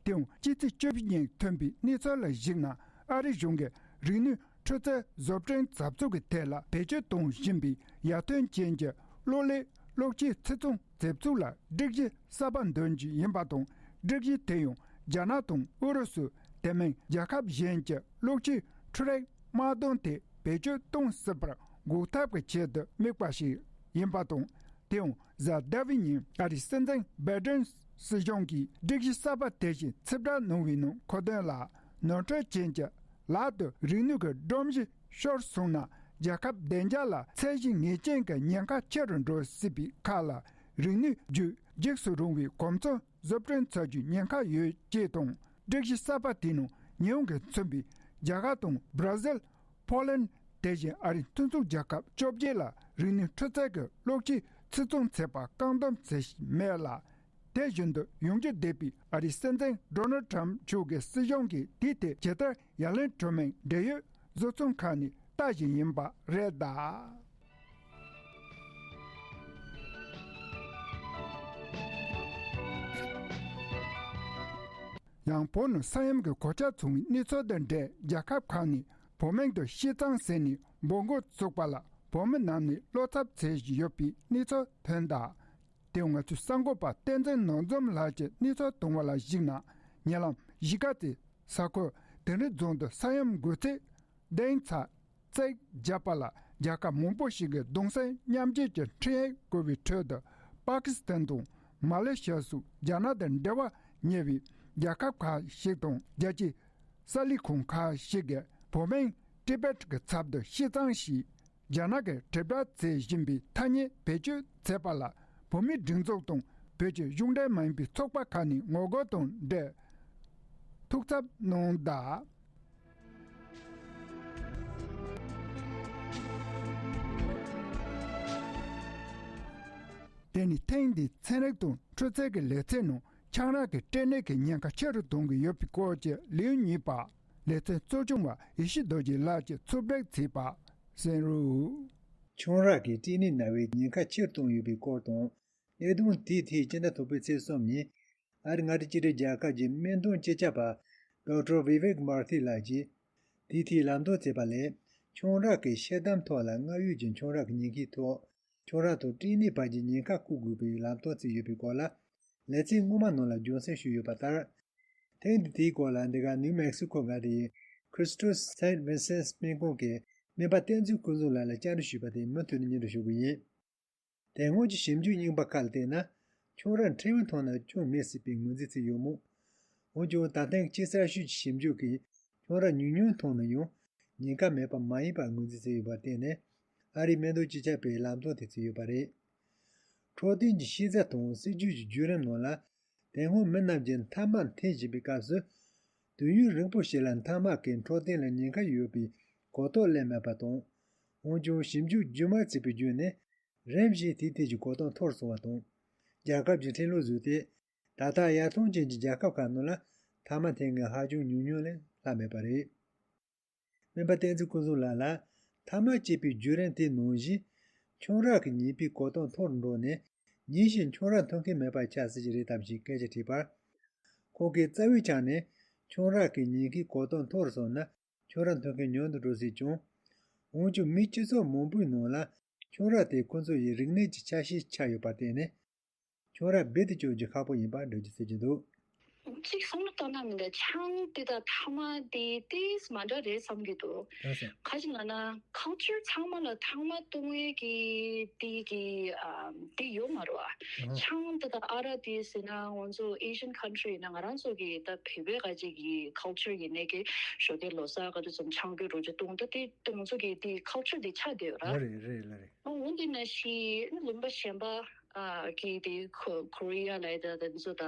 དེའང་སྤྱི་ཚེས་བཅུ་བཞི་ཉིན་ཐོན་པའི་གནས་ཚུལ་ལ་གཞིགས་ན། ཨ་རི་གཞུང་གིས་རིག་ནུས་འཕྲུལ་རྩལ་བཟོ་སྐྲུན་བཟོ་ཚོགས་ཀྱི་ཐད་ལ་བེད་སྤྱོད་གཏོང་བཞིན་པའི་ཡར་ཐོན་ཅན་གྱི་གློག་ཀླད་གློག་ཆས་ཕྱིར་ཚོང་ཚེ་བཙུགས་ལ་སྒྲིག་གཞི་གསར་པ་འདོན་རྒྱུ་ཡིན་པ་དང་། སྒྲིག་གཞི་དེ་ཡང་རྒྱ་ནག་དང་ཨུ་རུ་སུ། དེ་མིན་རྒྱལ་ཁབ་གཞན་གྱི་གློག་ཆས་འཕྲུལ་རིག་དམར་གདོང་དེ་བེད་སྤྱོད་གཏོང་སྲིད་པར་ འགུག་ཐབས་ཀྱི་ཆེད་དུ་དམིགས་པ་ཞིག་ཡིན་པ་དང་། དེའང་གཟའ་ཟླ་བའི་ཉིན་ཨ་རིའི་སྲིད་འཛིན་སྦའི་ཏན་སྲིད་གཞུང་གིས་སྒྲིག་གཞི་གསར་པ་དེ་བཞིན་ཕྱིར་བསྒྲགས་གནང་བའི་ནང་འཁོད་དོན་ལ། ནོར་འཁྲུལ་ཅན་གྱི་ལག་ཏུ་རིག་ནུས་ཀྱི་སྒྲོམ་གཞི་ཤོར་སོང་ན། རྒྱལ་ཁབ་བདེ་འཇགས་ལ་ཚད་གཞི་ངེས་ཅན་གྱི་ཉེན་ཁ་ཆེ་རུ་འགྲོ་སྲིད་པའི་ཁར་ལ། རིག་ནུས་བརྒྱུད་འཇིགས་སུ་རུང་བའི་གོ་མཚོན་བཟོ་སྐྲུན་བྱ་རྒྱུའི་ཉེན་ཁ་ཡོད་ཅེས་དང་། སྒྲིག་གཞི་གསར་པ་དེའི་ནང་ཉི་ཧོང་གིས་མཚོན་པའི་རྒྱ་གར་དང་། བྷར་ཟིལ། ཕོ་ལན། དེ་བཞིན་ཨ་རིའི་མཐུན་ཚོགས་རྒྱལ་ཁབ་བཅོ་བརྒྱད་ལ་རིག་ནུས་འཕྲུལ་ཆས་ཀྱི་གློག་ཆས་ཕྱིར་ཚོང་བྱེད་པར་བཀག་སྡོམ་བྱེད་བཞིན་མེད་ལ། དེ་བཞིན་དུ་ཡོང་རྒྱུ་བསྡད་པའི་ཨ་རིའི་སྲིད་འཛིན་ཌོ་ནལ་ཌི་ཊརམ་མཆོག་གི་སྲིད་གཞུང་གིས་དེའི་ཐད་ཇི་ལྟར་ཡ་ལན་སྤྲོད་མིན་འབྲེལ་ཡོད་བཟོ་ཚོང་ཁང་ནས་ལྟ་བཞིན་ཡིན་པ་རེད་གདའ། ཡང་བོད་ནང་ས་ཡོམ་གྱི་གོད་ཆག་བྱུང་བའི་གནས་ཚུལ་དང་འབྲེལ། རྒྱལ་ཁབ་ཁག་ནས་བོད་མིང་དུ་ཤིས་ཙང་ཟེར་ནས་འབོད་འགོ་བཙུགས་པ་ལ་བོད་མི་རྣམས་ནས་བློ་འཚབ་བྱེད་བཞིན་ཡོད་པའི་གནས་ཚུལ་ཐོན་གདའ། དེ་ང་ཚོའི་གསར་འགོད་པ་བསྟན་འཛིན་ནོར་འཛོམས་ལགས་ཀྱིས་གནས་ཚུལ་བཏང་བ་ལ་གཞིགས་ན། ཉེ་ལམ་གཞིས་ཀ་རྩེ་ས་ཁུལ་དིང་རི་རྫོང་དུ་ས་ཡོམ་འགོས་ཚེ། གདན་ས་བརྩེགས་བརྒྱབ་པ་ལ་རྒྱལ་ཁབ་མང་པོ་ཞིག་གིས་གདུང་སེམས་མཉམ་སྐྱེད་ཀྱི་འཕྲིན་ཡིག་བཀོད་པའི་ཁྲོད་དུ། པ་ཀི་སི་ཐན་དང་མ་ལེ་ཤི་ཡ་སོགས་རྒྱ་ནག་དང་འབྲེལ་བ་ཉེ་བའི་རྒྱལ་ཁབ་ཁག་ཞིག་དང་། རྒྱལ་སྤྱིའི་གསར་ལས་ཁང་ཁག་ཞིག་གིས་བོད་མིང་ཊི་བེཊ་ཀྱི་ཚབ་ཏུ་ཤིས་ཙང་ཞེས་རྒྱ་ནག་གིས་དྲིལ་བསྒྲགས་བྱེད་བཞིན་པའི་ཐ་སྙད་བེད་སྤྱོད་བྱས་པ་ལ། བོད་མིའི་སྒྲིག་འཛུགས་དང་བོད་ཀྱི་གཞུང་འབྲེལ་མ་ཡིན་པའི་ཚོགས་པ་ཁག་ནས་ངོ་རྒོལ་དང་འབྲེལ་ཐུགས་འཚབ་གནང་གདའ། དེ་ནི་ཐེངས་འདིའི་ཚན་རིག་དང་འཕྲུལ་ཆས་ཀྱི་ལེ་ཚན་ནང་ཆང་རག་གི་སྐྲན་ནད་ཀྱི་ཉེན་ཁ་ཆེ་རུ་གཏོང་གི་ཡོད་པའི་སྐོར་གྱི་ལེའུ་གཉིས་པ། ལེ་ཚན་གཙོ་སྐྱོང་བ་ཡེ་ཤེས་རྡོ་རྗེ་ལགས་ཀྱིས་ཕྱོགས་སྒྲིག་བྱས་པ་གསན་རོགས། ཆང་རག་གིས་སྐྲན་ནད་ན་བའི་ཉེན་ཁ་ཆེར་གཏོང་ཡོད་པའི་སྐོར་དང་། གནད་དོན་དེའི་ཐད་སྤྱི་ཟླ་དང་པོའི་ཚེས་གསུམ་ཉིན་ཨ་རི་མངའ་སྡེ་གཅིག་སྒྲིལ་རྒྱལ་ཁབ་ཀྱི་སྨན་དོན་སྤྱི་ཁྱབ་པ་ཌོག་ཊར་ཝི་ཝེག་མར་ཐི་ལགས་ཀྱིས་དེའི་ཐད་ལམ་སྟོན་བྱས་པ་ལས། ཆང་རག་གིས་ཤི་གཏམ་ཐོག་ལ་མངའ་ཡུལ་གྱི་ཆང་རག་གི་ཉེན་ཁའི་ཐོག་ཆང་རག་དང་སྐྲན་ནད་བར་གྱི་ཉེན་ཁ་བཀག་དགོས་པའི་ལམ་སྟོན་བྱས་ཡོད་པའི་སྐོར་ལ། ལེ་ཚན་སྔོན་མ་ནང་ལ་རྒྱུ་མཚན་ཞུས་ཡོད་པ་ལྟར། ཐེངས་འདི་དེའི་སྐོར་ལ་འདི་ག་ནིའུ་མེག་སི་ཁོ་མངའ་སྡེའི་Christus Saint Vincent སྨན་ཁང་གི་སྨན་པ་བསྟན་འཛིན་ཀུན་བཟང་ལགས་ལ་བཅར་འདྲི་ཞུས་པ་དེ་མུ་མཐུད་ནས་སྙན་སྒྲོན་ཞུ་གི་ཡིན། དེ་སྔོན་གྱི་ཞིབ་འཇུག་རྙིང་པ་ཁག་ལ་བལྟས་ན། ཆང་རག་ཕྲན་བུ་འཐུང་ན་སྐྱོན་མེད་སྲིད་པའི་ངོས་འཛིན་བྱས་ཡོད་མོད། འོན་ཀྱང་ད་ཐེངས་དཔྱིད་གསར་ཤོས་ཀྱི་ཞིབ་འཇུག་གིས་ཆང་རག་ཉུང་ཉུང་འཐུང་ན་ཡང་ཉེན་ཁ་མེད་པ་མ་ཡིན་པར་ངོས་འཛིན་བྱས་ཡོད་པར་བརྟེན་ནས། ཨ་རིའི་སྨན་དོན་སྤྱི་ཁྱབ་པས་ལམ་སྟོན་དེ་བྱས་ཡོད་པ་རེད། འཕྲོད་བསྟེན་གྱི་ཤེས་བྱ་དང་སྲིད་ཇུས་ཀྱི་བརྒྱུད་རིམ་ནང་ལ། དེ་སྔོན་མི་རྣམས་ཀྱིས་མཐའ་དམག་འཐེན་བཞིན་པའི་སྐབས་སུ། དུས་ཡུན་རིང་པོ་ཞིག་ལ་མཐའ་དམག་གིས་འཕྲོད་བསྟེན་ལ་ཉེན་ཁ་ཡོད་པའི་གོ་རྟོགས་སླེབས་མེད་པ་དང་། འོན་ཀྱང་ཞིབ་འཇུག་རྒྱུན་མར་བྱས་པའི་བརྒྱུད་ནས། རིམ་བཞིན་དེའི་ཐད་ཀྱི་གོ་རྟོགས་མཐོ་རུ་སོང་བ་དང་། རྒྱལ་ཁབ་ཀྱི་ཁྲིམས་ལུགས་བཟོས་ཏེ། ད་ལྟ་ཡར་ཐོན་ཅན་གྱི་རྒྱལ་ཁབ་ཁག་ནང་ལ་མཐའ་དམག་འཐེན་མཁན་ཧ་ཅང་ཉུང་ཉུང་ལས་ལྷག་མེད་པ་རེད། སྨན་པ་བསྟན་འཛིན་ཀུན་བཟང་ལགས་ལ། མཐའ་དམག་བཅས་པའི་བརྒྱུད་རིམ་དེ་ནང་བཞིན། ཆང་རག་གི་ཉེས་པའི་གོ་རྟོགས་མཐོ་རུ་འགྲོ་ནས། ཉིན་བཞིན་ཆང་རག་འཐུང་མཁན་མེད་པ་ཆགས་སྲིད་ཀྱི་རེད་དམ་ཞེས་སྐད་ཆ་དྲིས་པར། ཁོང་གིས་རྩ་བའི་ཆ་ནས་ཆང་རག་གི་ཉེན་ཁའི་གོ་རྟོགས་མཐོ་རུ་སོང་ན། ཆང་རག་འཐུང་མཁན་ཉུང་དུ་འགྲོ་སྲིད་ཀྱང་། འོན་ཀྱང་མི་སྤྱི་ཚོགས་མང་པོའི་ནང་ལ་ཆང་རག་དེ་ཁོ་ཚོ་ཡི་རིག་གནས་ཀྱི་ཆ་ཤས་ཆགས་ཡོད་པར་བརྟེན་ནས། ཁྱོད་རང་རྦད་དེ་སྐྱོར་རྒྱུ་ཁག་པོ་ཡིན་པ་འགྲེལ་བརྗོད་བྱེད་ཀྱི་འདུག། གཅིག་བསམ་བློ་བཏང་ན་མི་འདྲ། ཆང་དེ་དང་ཐ་མག་དེ་ཏིས་མ་འདྲ་རེད་བསམ་གྱི་འདུག། ལགས་སོ། ག་ཅི་ལབ་ན། ཁལ་ཅར་ཚང་མ་ལ་ཐ་མག་བཏུང་བའི་གི་དེ་གི་ཨམ་དེ་ཡོད་མ་རེད་བ། ཨ་ཧ། ཆང་དེ་དང་ཨ་རག་དེ་ཟེར་ན་ང་ཚོ་ཨེ་ཤན་ཁན་ཊི་རི་ཡིན་ན། ང་རང་ཚོ་གི་ད་བོད་པའི་ག་ཅི་གི་ཁལ་ཅར་ཡིན་ནའི་གི་ཞོགས་ཀས་ལོ་གསར་ག་དུས་ཙམ་ཆང་གི་རོ་ཅིག་བཏུང་། ད་དེ་ང་ཚོ་གི་དེ་ཁལ་ཅར་དེ་ཆགས་བསྡད་ཡོད་ར། རེད་རེད་ལ་རེད། འོ་འདི་ནང་བཞིན་ལུང་པ་གཞན་པ་ཨ་གི་དེ་ཁོ་ཁོ་རི་ཡ་ལ་ཡ་ད་དེ་ཚོ་ད་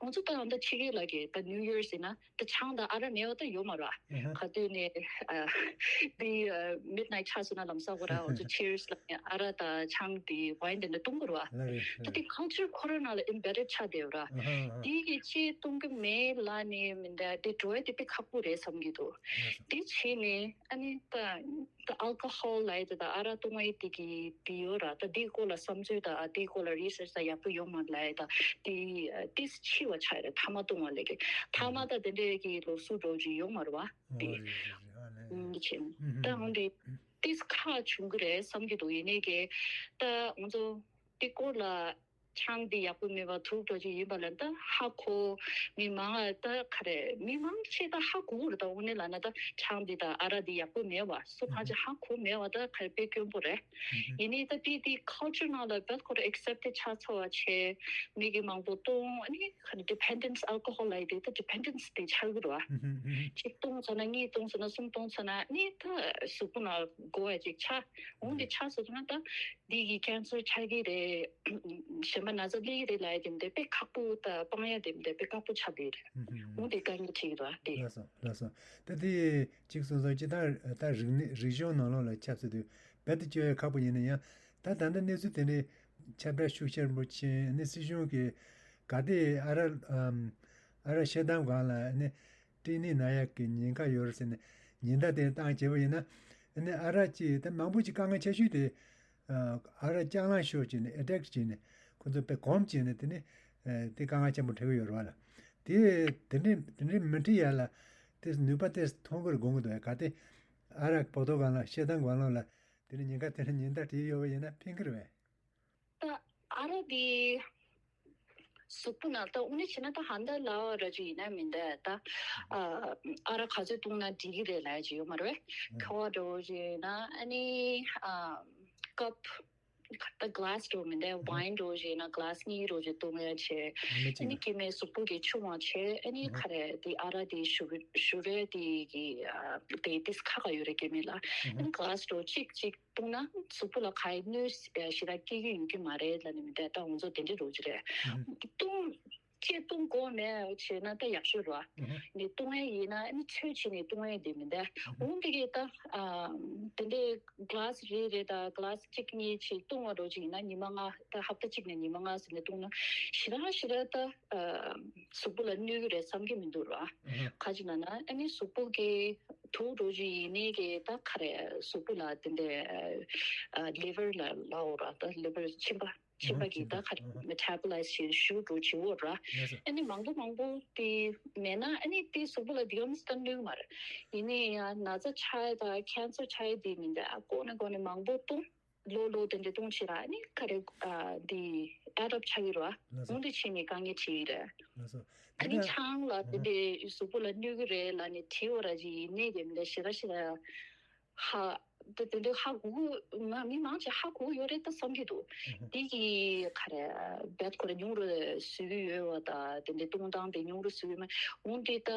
ང་ཚོ་ད་ད་ཕྱི་རྒྱལ་ལ་གི་ད་ནིའུ་ཡར་ཟེར་ན་ད་ཆང་དང་ཨ་རག་མེད་པ་ད་ཡོད་མ་རེད་བ། ཨ་ཧ། ག་དུས་ནས་ཨ་དེ་ཨ་མིཌ་ནའིཊ་ཆགས་སོང་ན་ལམ་སང་ཁོ་ར་ང་ཚོ་ཆིར་སི་ལབ་ནས་ཨ་རག་དང་ཆང་དེ་ཝའིན་དེ་འདྲ་བཏུང་དགོས་རེད་བ། ལ་རེད་ད་ལ་དེ་རེད། ཁལ་ཅར་ཁོ་རང་ནང་ལ་ཨེམ་བེ་རེཌ་ཆགས་བསྡད་ཡོད་རེད་བ། ཨ་ཧ་ཨ་ཧ། དེ་གི་ཅི་བཏུང་གི་མེད་ལབ་ནས་མི་འདྲ། དེ་འགྲོ་ཡ་དེ་དཔེ་ཁག་པོ་རེད་བསམ་གྱི་འདུག། ལགས་སོ། དེ་བྱས་ནས་ཨ་ནི་ད། ད་ཨལ་ཀོ་ཧོལ་ལབ་ཡ་དེ་དང་ཨ་རག་བཏུང་བའི་དེ་གི་དེ་ཡོད་ར། ད་དེའི་སྐོར་ལ་བསམ་ཚུལ་དང་དེའི་སྐོར་ལ་རི་སར་ཆི་ད་ཡག་པོ་ཡོད་མ་རེད་ལབ་ཡ་ད། དེ་ཏིས་འཆི་བ་ཆགས་ཡ་རེད། ཐ་མག་བཏུང་བ་ལས་ཀྱི་ཐ་མག་ད་དེ་འདྲའི་གི་ལོ་གསོ་འགྲོ་རྒྱུ་ཡོད་མ་རེད་བ། དེ་ཨོ་རེད་རེད་རེད། ཨ་ནི་ཨུམ་ཅེ་ཨུམ་ད་འོན་ཏེ་ཏིས་ཁག་བྱུང་གི་རེད་བསམ་གྱི་འདུག། ཡིན་ནའི་གི་ད་ང་ཚོ་དེ་སྐོར་ལ། ཆང་འདི་ཡག་པོ་མེད་པ་དུག་འགྲོ་ཅིག་ཡིན་པ་ལ་ད་ཧ་གོ། མི་མང་ང་ད་ག་རེ་མི་མང་ཆེ་ད་ཧ་གོ་གི་རེད། ད་དངོས་གནས་ལབ་ན་ད་ཆང་འདི་ད་ཨ་རག་འདི་ཡག་པོ་མེད་པ་སུ་གང་ཅིག་ཧ་གོ་མེད་པ་ད་ག་རེ་དཔེ་དཀོན་པོ་རེད། ཡིན་ནའི་ད་དེ་དེ་culture ནང་ལ་བད་ཁོ་ར་accept་ཆགས་ཚར་བ་བྱས། མི་གི་མང་པོ་བཏུང་། ཨ་ནི་ག་རེ་dependence alcohol ལབ་ཡ་དེ་ད་dependence དེ་ཆགས་ཀྱི་རེད་བ། གཅིག་བཏུང་ཚར་ན་གཉིས་བཏུང་ཚར་ན་གསུམ་བཏུང་ཚར་ན་ཨ་ནི་ད་གཟུགས་པོ་ནང་དགོས་པ་ཅིག་ཆགས་འོང་། དེ་ཆགས་སོང་ན་ད་འདི་གི་cancer ཆགས་ཀྱི་རེད། གཞན་པ་ན་ཚ་སླེབས་ཀྱི་རེད་ལབ་ཡ་དེ་མི་འདུག་དཔེ་ཁག་པོ་ད་སྤང་ཡ་དེ་མི་འདུག་དཔེ་ཁག་པོ་ཆགས་བསྡད་རེད། འོང་དེ་དཀའ་ངལ་འཕྲད་ཀྱི་རེད་བ་དེ། ལགས་སོ་ལགས་སོ། ད་དེ་གཅིག་སོང་ཙང་སྤྱིར་བཏང་ད་རིག་གནས་རིག་གཞུང་ནང་ལོགས་ལ་ཁྱབ་ཚུལ་དུ་རྦད་དེ་བཅོས་ཡ་ཁག་པོ་ཡིན་ན་ཡང་། ད་ད་ལྟ་གནས་ཚུལ་དེ་འདྲའི་ཁྱབ་བསྒྲགས་ཤུགས་ཆེན་པོ་ཕྱིན་ནས་སྲིད་གཞུང་གིས་ག་དེ་ཨ་རག་ཨམ་ཨ་རག་བཤད་སྟངས་སྒང་ལ་ནི་སྐྲན་ནད་ན་ཡག་གི་ཉེན་ཁ་ཡོད་རེད་ཟེར་ནས་ཉེན་བརྡ་དེ་བཏང་བྱས་པ་ཡིན་ན། ནི་ཨ་རག་ཅིག་ད་མང་པོ་ཅིག་དཀའ་ངལ་ཆེ་ཤོས་དེ་ཨ་རག་རྐྱང་ལངས་ཤོར་བྱས་ནས་addict བྱས་ནས་ཁོ་ཚོ་དཔེ་གོམས་བྱས་ནས་དེ་ནི་ཨ་དེ་དཀའ་ངལ་ཆེན་པོ་འཕྲད་ཀྱི་ཡོད་རེད་བ་ལ། དེ་དེ་འདྲའི་དེ་འདྲའི་མི་འཕྲད་ཡ་ལ་དེ་ནུས་པ་དེ་ཐོན་གྱི་རེད་དགོངས་ཀྱི་འདུག་ག་དེ་ཨ་རག་བོད་ཐོག་སྒང་ལ་བཤད་སྟངས་སྒང་ལོགས་ལ་དེ་ནི་ཉེན་ཁ་དེ་ནི་ཉེན་བརྡ་བྲིས་ཡོད་པ་ཡིན་ན་ཕན་གྱི་རེད་བས། ད་ཨ་རག་འདི་གཟུགས་པོ་ནང་ད་དངོས་གནས་བྱས་ན་ད་ཧ་ད་ལ་ར་ཅིག་ཡིན་ན་མིན་འདུག་ད་ཨ་ཨ་རག་ག་ཚོད་བཏུང་ན་འགྲིག་གི་རེད་ལབ་ཡ་ཅིག་ཡོད་མ་རེད། ཁ་བ་འདྲ་བོ་ཅིག་ཡིན་ན་ཨ་ནི་ཨ་ཀབ་ད་ག་ལ་སི་འདྲ་བོ་མིན་འདུག་ཝའིན་འདྲ་བོ་ཅིག་ཡིན་ན་ག་ལ་སི་གཉིས་འདྲ་བོ་ཅིག་བཏུང་ཡ་བྱས། ཨ་ནི་སྐྱེ་དམན་གཟུགས་པོ་གི་ཆུང་བ་བྱས། ཨ་ནི་ག་རེ་དེ་ཨ་རག་དེ་ཞུ་ཞུ་རེ་དེ་གི་ཨ་དེ་ཏིས་ཁ་ཁ་ཡོད་རེད་སྐྱེ་དམན་ལ། ཨ་ནི་ག་ལ་སི་འདྲ་བོ་གཅིག་གཅིག་བཏུང་ན་གཟུགས་པོ་ལ་ག་ཡི་གནོད་ཞེ་དྲག་སྐྱེ་གི་ཡོད་ཀྱི་མ་རེད་ལབ་ནས་མི་འདུག་ད་ང་ཚོ་དེ་འདྲའི་རོ་ཅི་རེད། བཏུང་ཅེས་བཏུང་དགོས་མེད་བྱས་ན་ད་ཡག་ཤོས་རེད་བ། ནི་བཏུང་ཡས་ཡིན་ན་ནི་ཚོད་བྱས་ནས་བཏུང་ཡས་དེ་མི་འདུག་འོང་དེ་གི་ད་དེ་འདྲའི་ག་ལ་སི་རེ་རེ་ད་ག་ལ་སི་གཅིག་གཉིས་ཅིག་བཏུང་བ་རོ་ཅིག་ཡིན་ན་ཉི་མ་ལྔ་ད་ཧབ་ཏ་གཅིག་ནས་ཉི་མ་ལྔ་ཟིན་ནས་བཏུང་ན་ཞེ་དྲག་ཞེ་དྲག་ད་གཟུགས་པོ་ལ་གནོད་གི་རེད་བསམ་གི་མི་འདུག་ར། ག་ཅི་ན་ན་ཨ་ནི་གཟུགས་པོ་གི་དུག་རོ་ཅིག་ཡིན་ནའི་གི་ད་ག་རེ་གཟུགས་པོ་ལ་དེ་འདྲའི་ལི་ཝར་ལ་ལའོ་ར་ད་ལི་ཝར་མཆིན་པ། མཆིན་པ་གི་ད་ག་རེ་མེ་ཊ་བོ་ལའི་ཛི་བྱེད་ཞུ་འགྲོ་བྱེད་འོ་ར། ཨ་ནི་མང་པོ་མང་པོ་དེ་མེད་ན་ཨ་ནི་དེ་གཟུགས་པོ་ལ་དེ་ཡོམ་སྟ་ནུས་མ་རེད། ཡིན་ནའི་ཡང་ན་ཚ་ཆགས་ཡ་ད་ཁེན་སར་ཆགས་ཡ་དེ་མིན་ད་ཨ་ཀོ་ནི་ཀོ་ནི་མང་པོ་བཏུང་ལོ་ལོ་དེ་འདྲ་བཏུང་བྱེད་ར་ཨ་ནི་ག་རེ་ཨ་དེ་ཨེ་ཌབ་ཆགས་ཀྱི་ར་འོང་དེ་བྱེད་ནི་དཀའ་ངལ་འཕྲད་ཀྱི་རེད། ཨ་ནི་ཆང་ལ་དེ་འདྲའི་གཟུགས་པོ་ལ་གནོད་ཀྱི་རེད་ལ་ནི་བྲིས་འོ་ར་ཅིག་ཡིན་ནའི་དེ་མིན་ད་ཞེ་དྲག་ཞེ་དྲག་ཧ། དེ་དེ་འདྲའི་ཧ་གོ་གི་ང་མི་མང་ཆེ་ཧ་གོ་གི་ཡོད་རེད་ད་བསམ་གྱི་འདུག་དེ་གི་ག་རེ་བད་ཁོ་རེ་ཉུང་རུ་བཟོ་གི་ཡོད་བ་ད་དེ་འདྲའི་གཏོང་སྟངས་དེ་ཉུང་རུ་བཟོ་གི་མ་འོང་དེ་ད་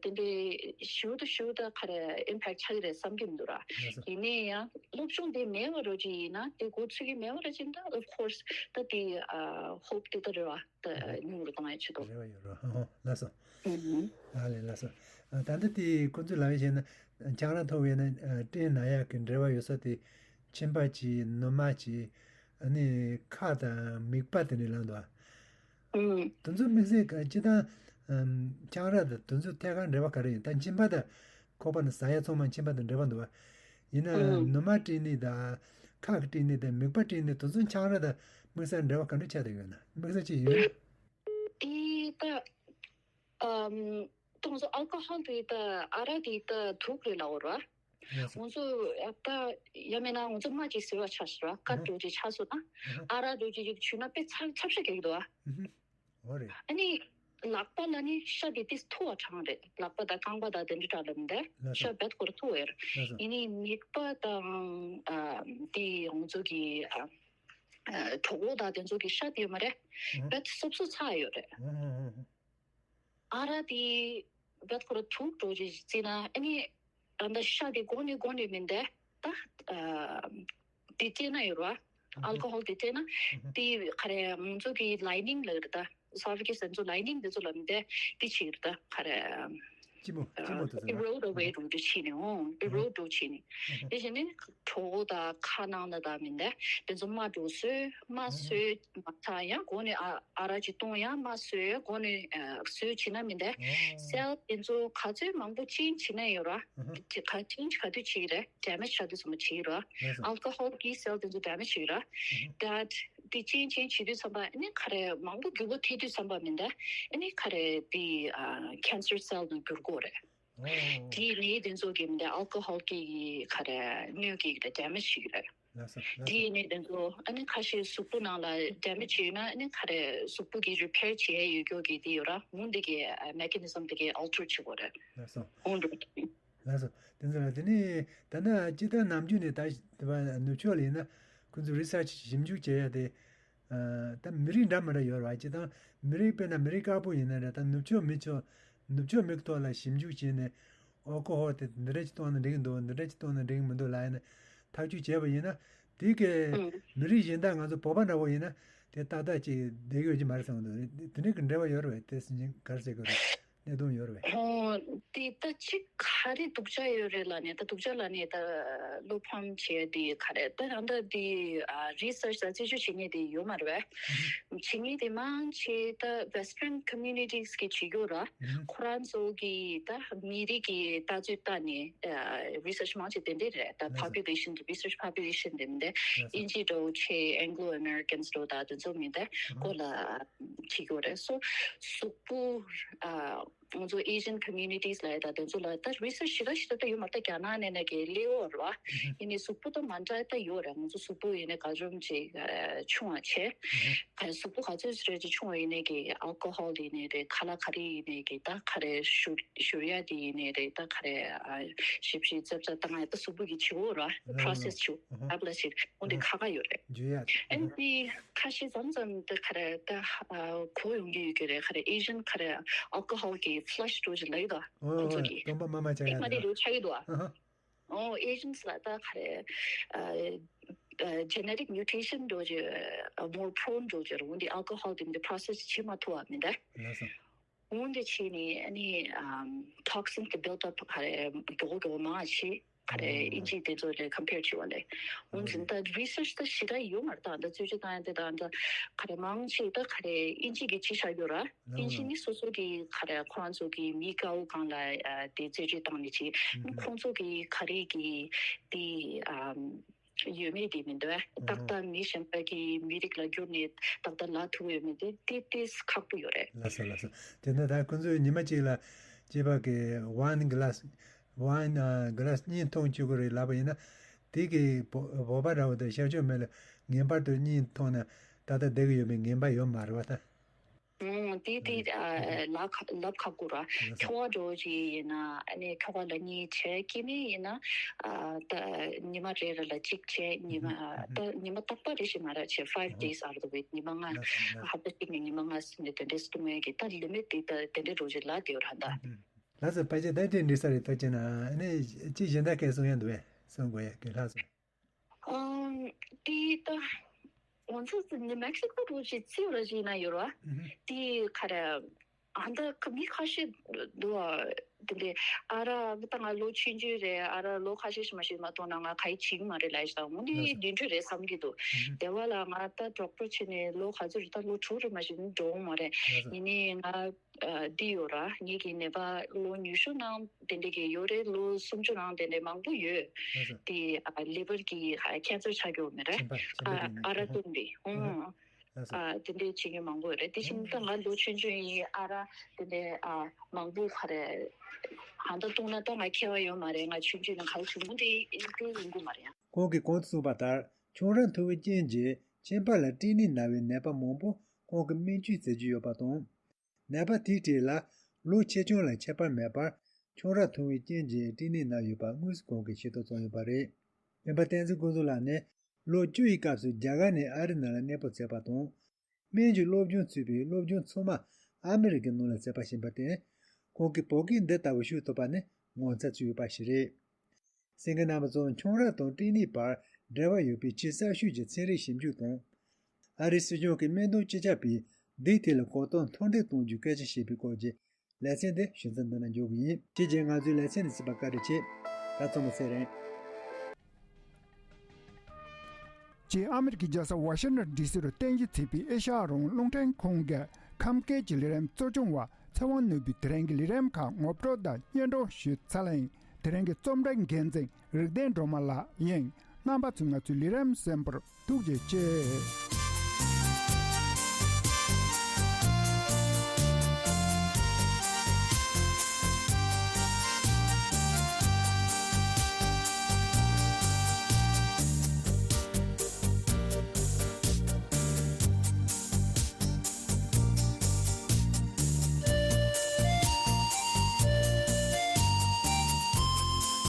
དེ་འདྲའི་ཞུ་ད་ཞུ་ད་ག་རེ་ཨིམ་པེག་ཆགས་ཀྱི་རེད་བསམ་གྱི་མི་འདུག་ར། ཡིན་ནའི་ཡང་སློབ་སྦྱོང་དེ་མེད་བ་རོ་ཅིག་ཡིན་ན་དེ་འགོ་ཚུགས་ཀྱི་མེད་བ་ར་ཅིག་ད་of course ད་དེ་ཧོབ་དེ་ད་རེད་བ། ད་ཉུང་རུ་གཏོང་ཡ་ཆེད་དུ། རེ་བ་ཡོད་རོ། ལགས་སོ། ཨ་ལས་ལགས་སོ། ད་ལྟ་དེ་ཁོ་ཚོས་ལབ་ཡ་བྱས་ན་ཆང་རག་འཐུང་བས་ན་སྐྲན་ན་ཡག་གི་འབྲེལ་བ་ཡོད་ས་དེ་མཆིན་པ་གྱིས་ནུ་མ་གྱིས་ཨ་ནི་ཁ་དང་མིད་པ་དེ་འདྲ་ལབ་འདུག་ཨ། དེ་ཚོ་དམིགས་བསལ་ག་སྤྱིར་བཏང་ཆང་རག་དང་དེ་ཚོ་ཐད་ཀར་འབྲེལ་བ་ག་རེ་ཡིན་ད་མཆིན་པ་དང་ཁོག་པ་ནས་ཟ་ཡ་ཚང་མ་མཆིན་པ་དང་འབྲེལ་བ་འདུག་བ། ཡིན་ན་ནུ་མ་སྐྲན་ནད་དང་ཁ་གི་སྐྲན་ནད་དང་མིད་པ་སྐྲན་ནད་དེ་ཚོ་ཆང་རག་དང་དམིགས་བསལ་འབྲེལ་བ་ག་འདྲ་ཆགས་བསྡད་ཡོད་ན་དམིགས་བསལ་ཅི་ཡོད། དེ་ད་ཨམ་ཏོང་ཙོ་ཨལ་ཀོ་ཧོལ་དེ་ད་ཨ་རག་དེ་ད་དུག་རེད་ལབ་འོ་ར། ང་ཚོ་ད་ཡང་མིན་ན་ང་ཚོ་རྨ་ཅིག་ཟེར་བ་ཆགས་ཤག་ར་ཀ་འགྲོ་ཅིག་ཆགས་སོང་ན་ཨ་རག་འགྲོ་ཅིག་ཅིག་ཆུ་ན་དཔེ་ཚ་ཚབ་ཤ་གེག་འདུག་ཨ། འོ་རེད། ཨ་ནི་ལག་པ་ལ་ནི་ཤ་དེ་ཏིས་ཐུ་བ་གྲང་རེད། ལག་པ་དང་རྐང་པ་དང་དེ་འདྲ་གྲང་ལ་མི་འདུག་ཤ་བད་ཁོ་ར་ཐུ་བ་ཡོད་རེད། ཡིན་ནི་མིད་པ་དང་ཨ་དེ་ང་ཚོ་གི་ཨ་ཨ་གྲོད་ཁོག་དང་དེ་ཚོ་གི་ཤ་དེ་ཡོད་མ་རེད། བད་སོབ་སོབ་ཚ་ཡོད་རེད། ཨ་རག་དེ་བད་ཁོ་ར་ཐུག་འགྲོ་ཅིག་བརྩིས་ན་ཨ་ནི་ད་ལྟ་ཤ་དེ་གོང་ནས་གོང་ནས་མི་འདུག་ད་ཨ་དེ་སྤྲད་ན་ཡོད་ར། ཨལ་ཀོ་ཧོལ་དེ་སྤྲད་ན་དེ་ག་རེ་ང་ཚོ་གི་ལའི་ནིང་ལབ་རེད་ད། སོ་ཕ་གེ་སི་ང་ཚོ་ལའི་ནིང་དེ་ཚོ་ལ་མི་འདུག་དེ་བྱེད་ཀྱི་རེད་ད་ག་རེ། ལྕི་མོ་ལྕི་མོ་དེ་ཚོ་ལ། Erode away འགྲོ་འགྲོ་བྱེད་ནས་འོང་། Erode འགྲོ་བྱེད་ནས། དེ་བྱས་ནས་གྲོད་ཁོག་དང་ཁ་ནང་ལ་དང་མི་འདུག་དེ་ཚོ་རྨ་འགྲོ་སོས་རྨ་སོས་མ་ཚར་ཡང་གོང་ནས་ཨ་ཨ་རག་ཅིག་བཏུང་ཡང་རྨ་སོས་གོང་ནས་ཨ་སོས་བྱེད་ན་མི་འདུག་སེལ་དེ་ཚོ་ག་ཚོད་མང་པོ་ཅིན་བྱེད་ན་ཡོད་ར། ཅི་ག་ཅིན་ག་དུས་བྱེད་ཀྱི་རེད། damage ཆགས་དུས་ཙམ་པ་བྱེད་ཀྱི་ར། ཨལ་ཀོ་ཧོལ་གྱི་སེལ་དེ་ཚོ་damage བྱེད་ཀྱི་ར། that དེ་ཅིན་ཅིན་བྱེད་དུས་ཙམ་པ་ཨ་ནི་ག་རེ་མང་པོ་རྒྱུ་བོ་ཐེབས་དུས་ཙམ་པ་མི་འདུག་ཨ་ནི་ག་རེ་དེ་ཨ་cancer cell དུ་འགྱུར་གོ་རེད། དེ་ནས་དེ་ཚོ་གི་མི་འདུག་ཨལ་ཀོ་ཧོལ་གྱི་ག་རེ་སྣོད་ཀྱི་གི་damage བྱེད་ཀྱི་རེད། ལགས་སོ། ལགས་སོ། དེ་ཡིན་ནའི་དེ་ཚོ་ཨ་ནི་ཁ་ཤས་གཟུགས་པོ་ནང་ལ་damage་བྱས་ཡོད་ན་ཨ་ནི་ག་རེ་གཟུགས་པོ་གི་repair་བྱེད་ཡས་ཡོད་རྒྱུ་གི་དེ་ཡོད་ར། འོ་འདི་གི་mechanism་དེ་གི་alter་བྱེད་དགོས་རེད། ལགས་སོ། འོ་འདུག་ལགས་སོ། དེ་ཚོ་ལ་དེ་ནི་ད་ནི་སྤྱིར་བཏང་ནམ་རྒྱུན་ནས་ད་དེ་བ་ནུབ་ཕྱོགས་ལ་ཡིན་ན་ཁོ་ཚོ་research་ཞིབ་འཇུག་བྱེད་ཡ་དེ། ཨ་ད་མི་རིགས་འདྲ་མི་འདྲ་ཡོད་རེད་བ། སྤྱིར་བཏང་མི་རིགས་དཔེར་ན་མི་རིགས་དཀར་པོ་ཡིན་ན་རེད། ད་ནུབ་ཕྱོགས་མི་ཕྱོགས་ནུབ་ཕྱོགས་མི་ཐོག་ལ་ཞིབ་འཇུག་བྱས་ནས་alcohol་དེ་འདི་འདྲ་ཅིག་བཏང་ན་འགྲིག་གི་འདུག་འདི་འདྲ་ཅིག་བཏང་ན་འགྲིག་གི་མི་འདུག་ལབ་ཡིན་ན་ཐག་གཅོད་བྱས་པ་ཡིན་ན་དེ་གའི་ཨང་། མི་རིགས་གཞན་དག་ང་ཚོ་བོད་པ་འདྲ་བོ་ཡིན་ན་དེ་ཏག་ཏག་ཅིག་བསྡད་ཡོད་ཀྱི་མ་རེད་བསམ་གི་འདུག་དེ་འདྲ་གི་འབྲེལ་བ་ཡོད་རེད་བས། དེ་སྲིད་ཀྱི་ག་རེ་ཟེར་དགོས་རེད། གནད་དོན་ཡོད་རེད་བས། ཨོ། དེ་ད་ཅིག་ག་རེ་སྡུག་ཅག་ཡོད་རེད་ལབ་ནས་ད་སྡུག་ཅག་ལབ་ནས་ད་བློ་ཕམ་བྱས་དེ་ག་རེ་ད་ད་ད་དེ་ཨ་research་ད་རྩད་གཅོད་བྱེད་མཁན་དེ་ཡོད་མ་རེད་བས། བྱེད་མཁན་དེ་མང་ཆེ་ད་western communities་གི་བྱེད་རྒྱུ་ར། ཁོ་རང་ཚོ་གི་ད་མི་རིགས་ཀྱི་ལྟ་ཚུལ་ལྟ་ནས་ཨ་research་མང་ཆེ་དེ་འདྲས་རེད། ད་population་དེ་research population་དེ་མི་འདྲ་དབྱིན་ཇི་འདྲ་བོ་ཆེ་Anglo Americans་འདྲ་བོ་ད་དེ་ཚོ་མི་འདྲ་སྐོར་ལ། བྱེད་ཀྱི་ཡོད་རེད། སོ་གཟུགས་པོ་ཨ་ང་ཚོ་Asian communities་ལ་ཡ་ད་དེ་ཚོ་ལ་ད་research་ཞེ་དྲག་ཞེ་དྲག་ད་ཡོད་མ་རེད། ད་རྒྱ་ནག་ནས་ནས་ཀྱི་ལེའོ་ར་བ་ཡིན་ནའི་གཟུགས་པོ་ད་མ་འདྲ་ད་ཡོད་རེད། ང་ཚོ་གཟུགས་པོ་ཡིན་ནའི་ག་ཚོད་ཅིག་ཨ་ཆུང་བ་བྱས་ག་གཟུགས་པོ་ག་ཚོད་ཅིག་རེད་ཅིག་ཆུང་བ་ཡིན་ནའི་ཀྱི་alcohol་ཡིན་ནའི་རེད། ཁ་ལག་ག་རེ་ཡིན་ནའི་ཀྱི་ད་ག་རེ་བཞུར་བཞུར་ཡ་དེ་ཡིན་ནའི་རེད། ད་ག་རེ་ཨ་ཞིབ་ཞིབ་རྩབ་རྩབ་བཏང་ཡ་ད་གཟུགས་པོ་གི་བྱེད་པོ་ར་process་བྱེད་པོ་ཨ་པ་ལ་ཞིག་འོ་འདི་ཁ་ཁ་ཡོད་རེད། འཇུ་ཡ་ཨ་ནི་ཁ་ཤས་མཚམས་མཚམས་དེ་ག་རེ་ད་ཨ་གོ་ཡོང་གི་ཡོད་ཀྱི་རེད། ག་རེ་Asian་ག་རེ་alcohol་གི་flush་འགྲོ་གི་ལབ་ཡོད་ད། ཁོང་ཚོ་གི་སྟོན་པ་མ་མ་ཆགས་ཡ་ཨེ་མ་རེད་འགྲོ་ཆགས་ཡོད་དོ། ཨ་ཧ། ཨོ་Asians་ལ་ད་ག་རེ་ཨ་genetic mutation་འགྲོ་གི་more prone་འགྲོ་གི་རེད། འོ་འདི་alcohol་དེ་འདི་process་བྱེད་མ་ཐུབ་པ་མི་འདུག་ལགས་སོ། འོན་ཏེ་བྱས་ནས་ཨ་ནི་ཨམ་toxin་གི་build up་ག་རེ་མགྱོགས་མགྱོགས་མང་བ་བྱེད། ག་རེ་ཨིན་ཇི་དེ་ཚོ་ལས་compare་བྱས་པ་ལས་འོན་ཏེ་ད་research་ད་ཞེ་དྲག་ཡོད་མ་རེད། ད་ད་རྩད་གཅོད་བཏང་ཡ་དེ་ད་ད་ག་རེ་མང་ཆེ་ད་ག་རེ་ཨིན་ཇི་གི་ཅི་བྱ་རྒྱུ་ར། ཨིན་ཇི་ནི་སོ་སོ་གི་ག་རེ་ཁོ་རང་ཚོ་གི་མི་དཀར་པོ་སྒང་ལ་ཨ་དེ་རྩད་གཅོད་བཏང་ནས་བྱེད། ཁོང་ཚོ་གི་ག་རེ་གི་དེ་ཨམ། ཡོད་མེད་དེ་མི་འདུག་ཨ། ཏག་ཏག་མི་གཞན་པ་གི་མི་རིགས་ལ་བསྒྱུར་ནས་ཏག་ཏག་ལབ་ཐུབ་ཡོད་མེད་དེ་ཏིས་ཏིས་ཁག་པོ་ཡོད་རེད། ལགས་སོ་ལགས་སོ། དེ་ནས་ད་ཁོང་ཚོས་ཉི་མ་གཅིག་ལ་སྐྱེས་པ་གི་wine glass wine glass་གཉིས་འཐུང་བཅུག་གི་རེད་ལབ་པ་ཡིན་ན་དེ་གི་བོ་བོད་པ་འདྲ་བོ་དང་ཤར་ཕྱོགས་མི་ལ་ངན་པར་དུ་གཉིས་འཐུང་ན་ཏག་ཏག་བསྡད་གི་ཡོད་མེད་ངན་པ་ཡོད་མ་རེད་བ་ད། ཨང་། དེ་དེ་ཨ་ལབ་ཁ་ལབ་ཁག་པོ་ར། ཁྱོ་ག་འདྲ་བོ་ཅིག་ཡིན་ན་ཨ་ནི་ཁྱོ་ག་ལ་གཉིས་བྱས། སྐྱེ་དམན་ཡིན་ན་ཨ་ད་ཉི་མ་རེ་རེ་ལ་གཅིག་བྱས། ཉི་མ་ཨ་ད་ཉི་མ་རྟག་པ་རེ་ཞིག་མ་རག་བྱས། five days out of the week ཉི་མ་ལྔ། ཧབ་ཏ་གཅིག་ནས་ཉི་མ་ལྔ་ཟིན་ནས་དེ་འདྲས་སྟོང་ཡས་ཀྱི་ད་ལི་མི་དེ་ད་དེ་འདྲས་འདྲ་བོ་ཅིག་ལབ་བསྡད་ཡོད་ར་ད། ལགས་སོ། ཕལ་ཆེར་ད་དེ་འདྲས་ས་རེད། ཐུགས་རྗེ་གནང་། ཨ་ནི་ཅིག་གཞན་དག་གས་གསུང་ཡ་འདུག་པས། གསུང་དགོས་ཡ་གི་ལགས་སོ། ཨང་། དེ་ད་ང་ཚོ་ནི་མེག་སི་ཀོ་འདྲ་བོ་ཅིག་ཚིག་ར་ཅིག་ན་ཡོད་ར། དེ་ག་རེ་ཨ་ད་ཁ་མི་ཁ་ཤས་འདུག་ཨ། དེ་འདྲའི་ཨ་ར་ད་ང་ལོ་ཆུང་ཆུང་རེད། ཨ་ར་ལོ་ཁ་ཤས་ཤིག་མ་ཤེས་མ་གཏོང་ན་ང་ག་ཡི་བྱེད་ཀྱི་མ་རེད་ལབ་ཡ་ཞིག་དང་། འོ་འདི་བདུན་ཅུ་རེད་བསམ་གྱི་འདུག་དེ་བ་ལ་ང་ད་ཌོག་ཊར་བྱས་ནས་ལོ་ག་ཚོད་རེད། ད་ལོ་དྲུག་རེད་མ་ཤེས་འགྲོ་འོང་མ་རེད། ཡིན་ནའི་ང་ཨ་འདི་ཡོད་ར། ངེད་ཀྱི་ནད་པ་ལོ་ཉི་ཤུ་ནང་དེ་འདྲ་གི་ཡོད་རེད། ལོ་སུམ་ཅུ་ནང་དེ་འདྲ་མང་པོ་ཡོད། ལགས་སོ། དེ་ཨ་ལི་ཝར་གྱི་ཨ་ཁེན་སར་ཆགས་ཀྱི་ཡོད་མེད་རེད། མཁྲིས་པ་མཁྲིས་པ་ཨ་དེ་ནས་ཨ་ར་བཏུང་རེད། ཨོ། ལགས་སོ། ཨ་དེ་འདྲ་བྱེད་མཁན་མང་པོ་ཡོད་རེད། དེ་བཞིན་ད་ང་ལོ་ཆུང་ཆུང་ཡིན། ཨ་ར་དེ་འདྲ་ཨ་མང་པོ་ག་རེ་ཧང་ད་བཏུང་ན་ད་ང་མཁས་པ་ཡོད་མ་རེད། ང་ཆུང་ཆུང་ནས་ག་རེ་བྱུང་དེ་དེ་ཡིན་དགོས་མ་རེད། ཁོང་གིས་གོང་དུ་གསུངས་པ་ལྟར་ཁྱུང་ར་འཐུང་བའི་རྐྱེན་གྱིས་མཁྲིས་པ་ལ་ཀྲིན་ནི་ན་བའི་ནད་པ་མང་པོ་ཁོང་གིས་སྨན་བཅོས་མཛད་ཀྱི་ཡོད་པ་དང་། ནད་པ་དེའི་གྲས་ལ་ལོ་ཆེ་ཆུང་ལ་ཁྱད་པར་མེད་པར་ཁྱུང་ར་འཐུང་བའི་རྐྱེན་གྱིས་ཀྲིན་ནི་ན་ཡོད་པ་དངོས་སུ་ཁོང་གིས་ཤེས་རྟོགས་བྱུང་ཡོད་པ་རེད། སྤེན་པ་བསྟན་འཛིན་ཀུན་བཟང་ལགས་ནི་ལོ་བཅུ་ཡི་སྐབས་སུ་རྒྱ་གར་ནས་ཨ་རི་ནང་ལ་གནས་སྤོ་མཛད་པ་དང་། སྨན་གྱི་སློབ་སྦྱོང་ཚུད་པའི་སློབ་སྦྱོང་ཚང་མ་ཨ་མི་རི་ཀའི་ནང་ལ་མཛད་པ་ཡིན་པར་བརྟེན། ཁོང་གིས་བོད་སྐད་འདི་ལྟ་བུ་ཤེས་ཐུབ་པ་ནི་ངོ་མཚར་ཅིག་ཡོད་པ་ཞིག་རེད། གསན་མཁན་རྣམ་པ་ཚོ་ཁྱུང་ར་དང་ཀྲིན་ནི་བར་འབྲེལ་བ་ཡོད་པའི་ཆེས་གསར་ཤོས་ཀྱི་ཚན་རིག་ཞིབ་འཇུག་དང་། ཨ་རིའི་སྲིད་གཞུང་གི་སྨན་དང་སྤྱི་ཁྱབ་པའི་འདིའི་ཐད་ལ་གོ་རྟོགས་མཐོར་འདེགས་གཏོང་རྒྱུའི་སྐད་ཆ་བཤད་པའི་སྐོར་གྱི་ལེ་ཚན་འདི་ཞུ་མཚམས་འདི་ན་འཇོག་གི་ཡིན། ཁྱེད་ཀྱིས་ང་ཚོའི་ལེ་ཚན་འདི་གཟིགས་པར་བཀའ་དྲིན་ཆེ། ད་ཚང་མ་ཚེ་རིང་། ཅིག་ཨ་མི་རི་ཀའི་རྒྱལ་ས་ཝ་ཤིང་ཊོན་ཌི་སི་རུ་རྟེན་གཞི་བྱས་པའི་ཨེ་ཤ་ཡ་རང་དབང་རླུང་འཕྲིན་ཁང་གི་ཁམས་སྐད་ཀྱི་ལས་རིམ་གཙོ་སྐྱོང་བ་ཚེ་དབང་ནོར་བུས་དེ་རིང་གི་ལས་རིམ་ཁག་ངོ་སྤྲོད་དང་སྙན་སྒྲོན་ཞུས་ཚར་ཡིན། དེ་རིང་གི་རྩོམ་སྒྲིག་འགན་འཛིན་རིག་ལྡན་སྒྲོལ་མ་ལགས་ཡིན། རྣམ་པ་ཚོས་ང་ཚོའི་ལས་རིམ་གསན་པར་ཐུགས་རྗེ་ཆེ།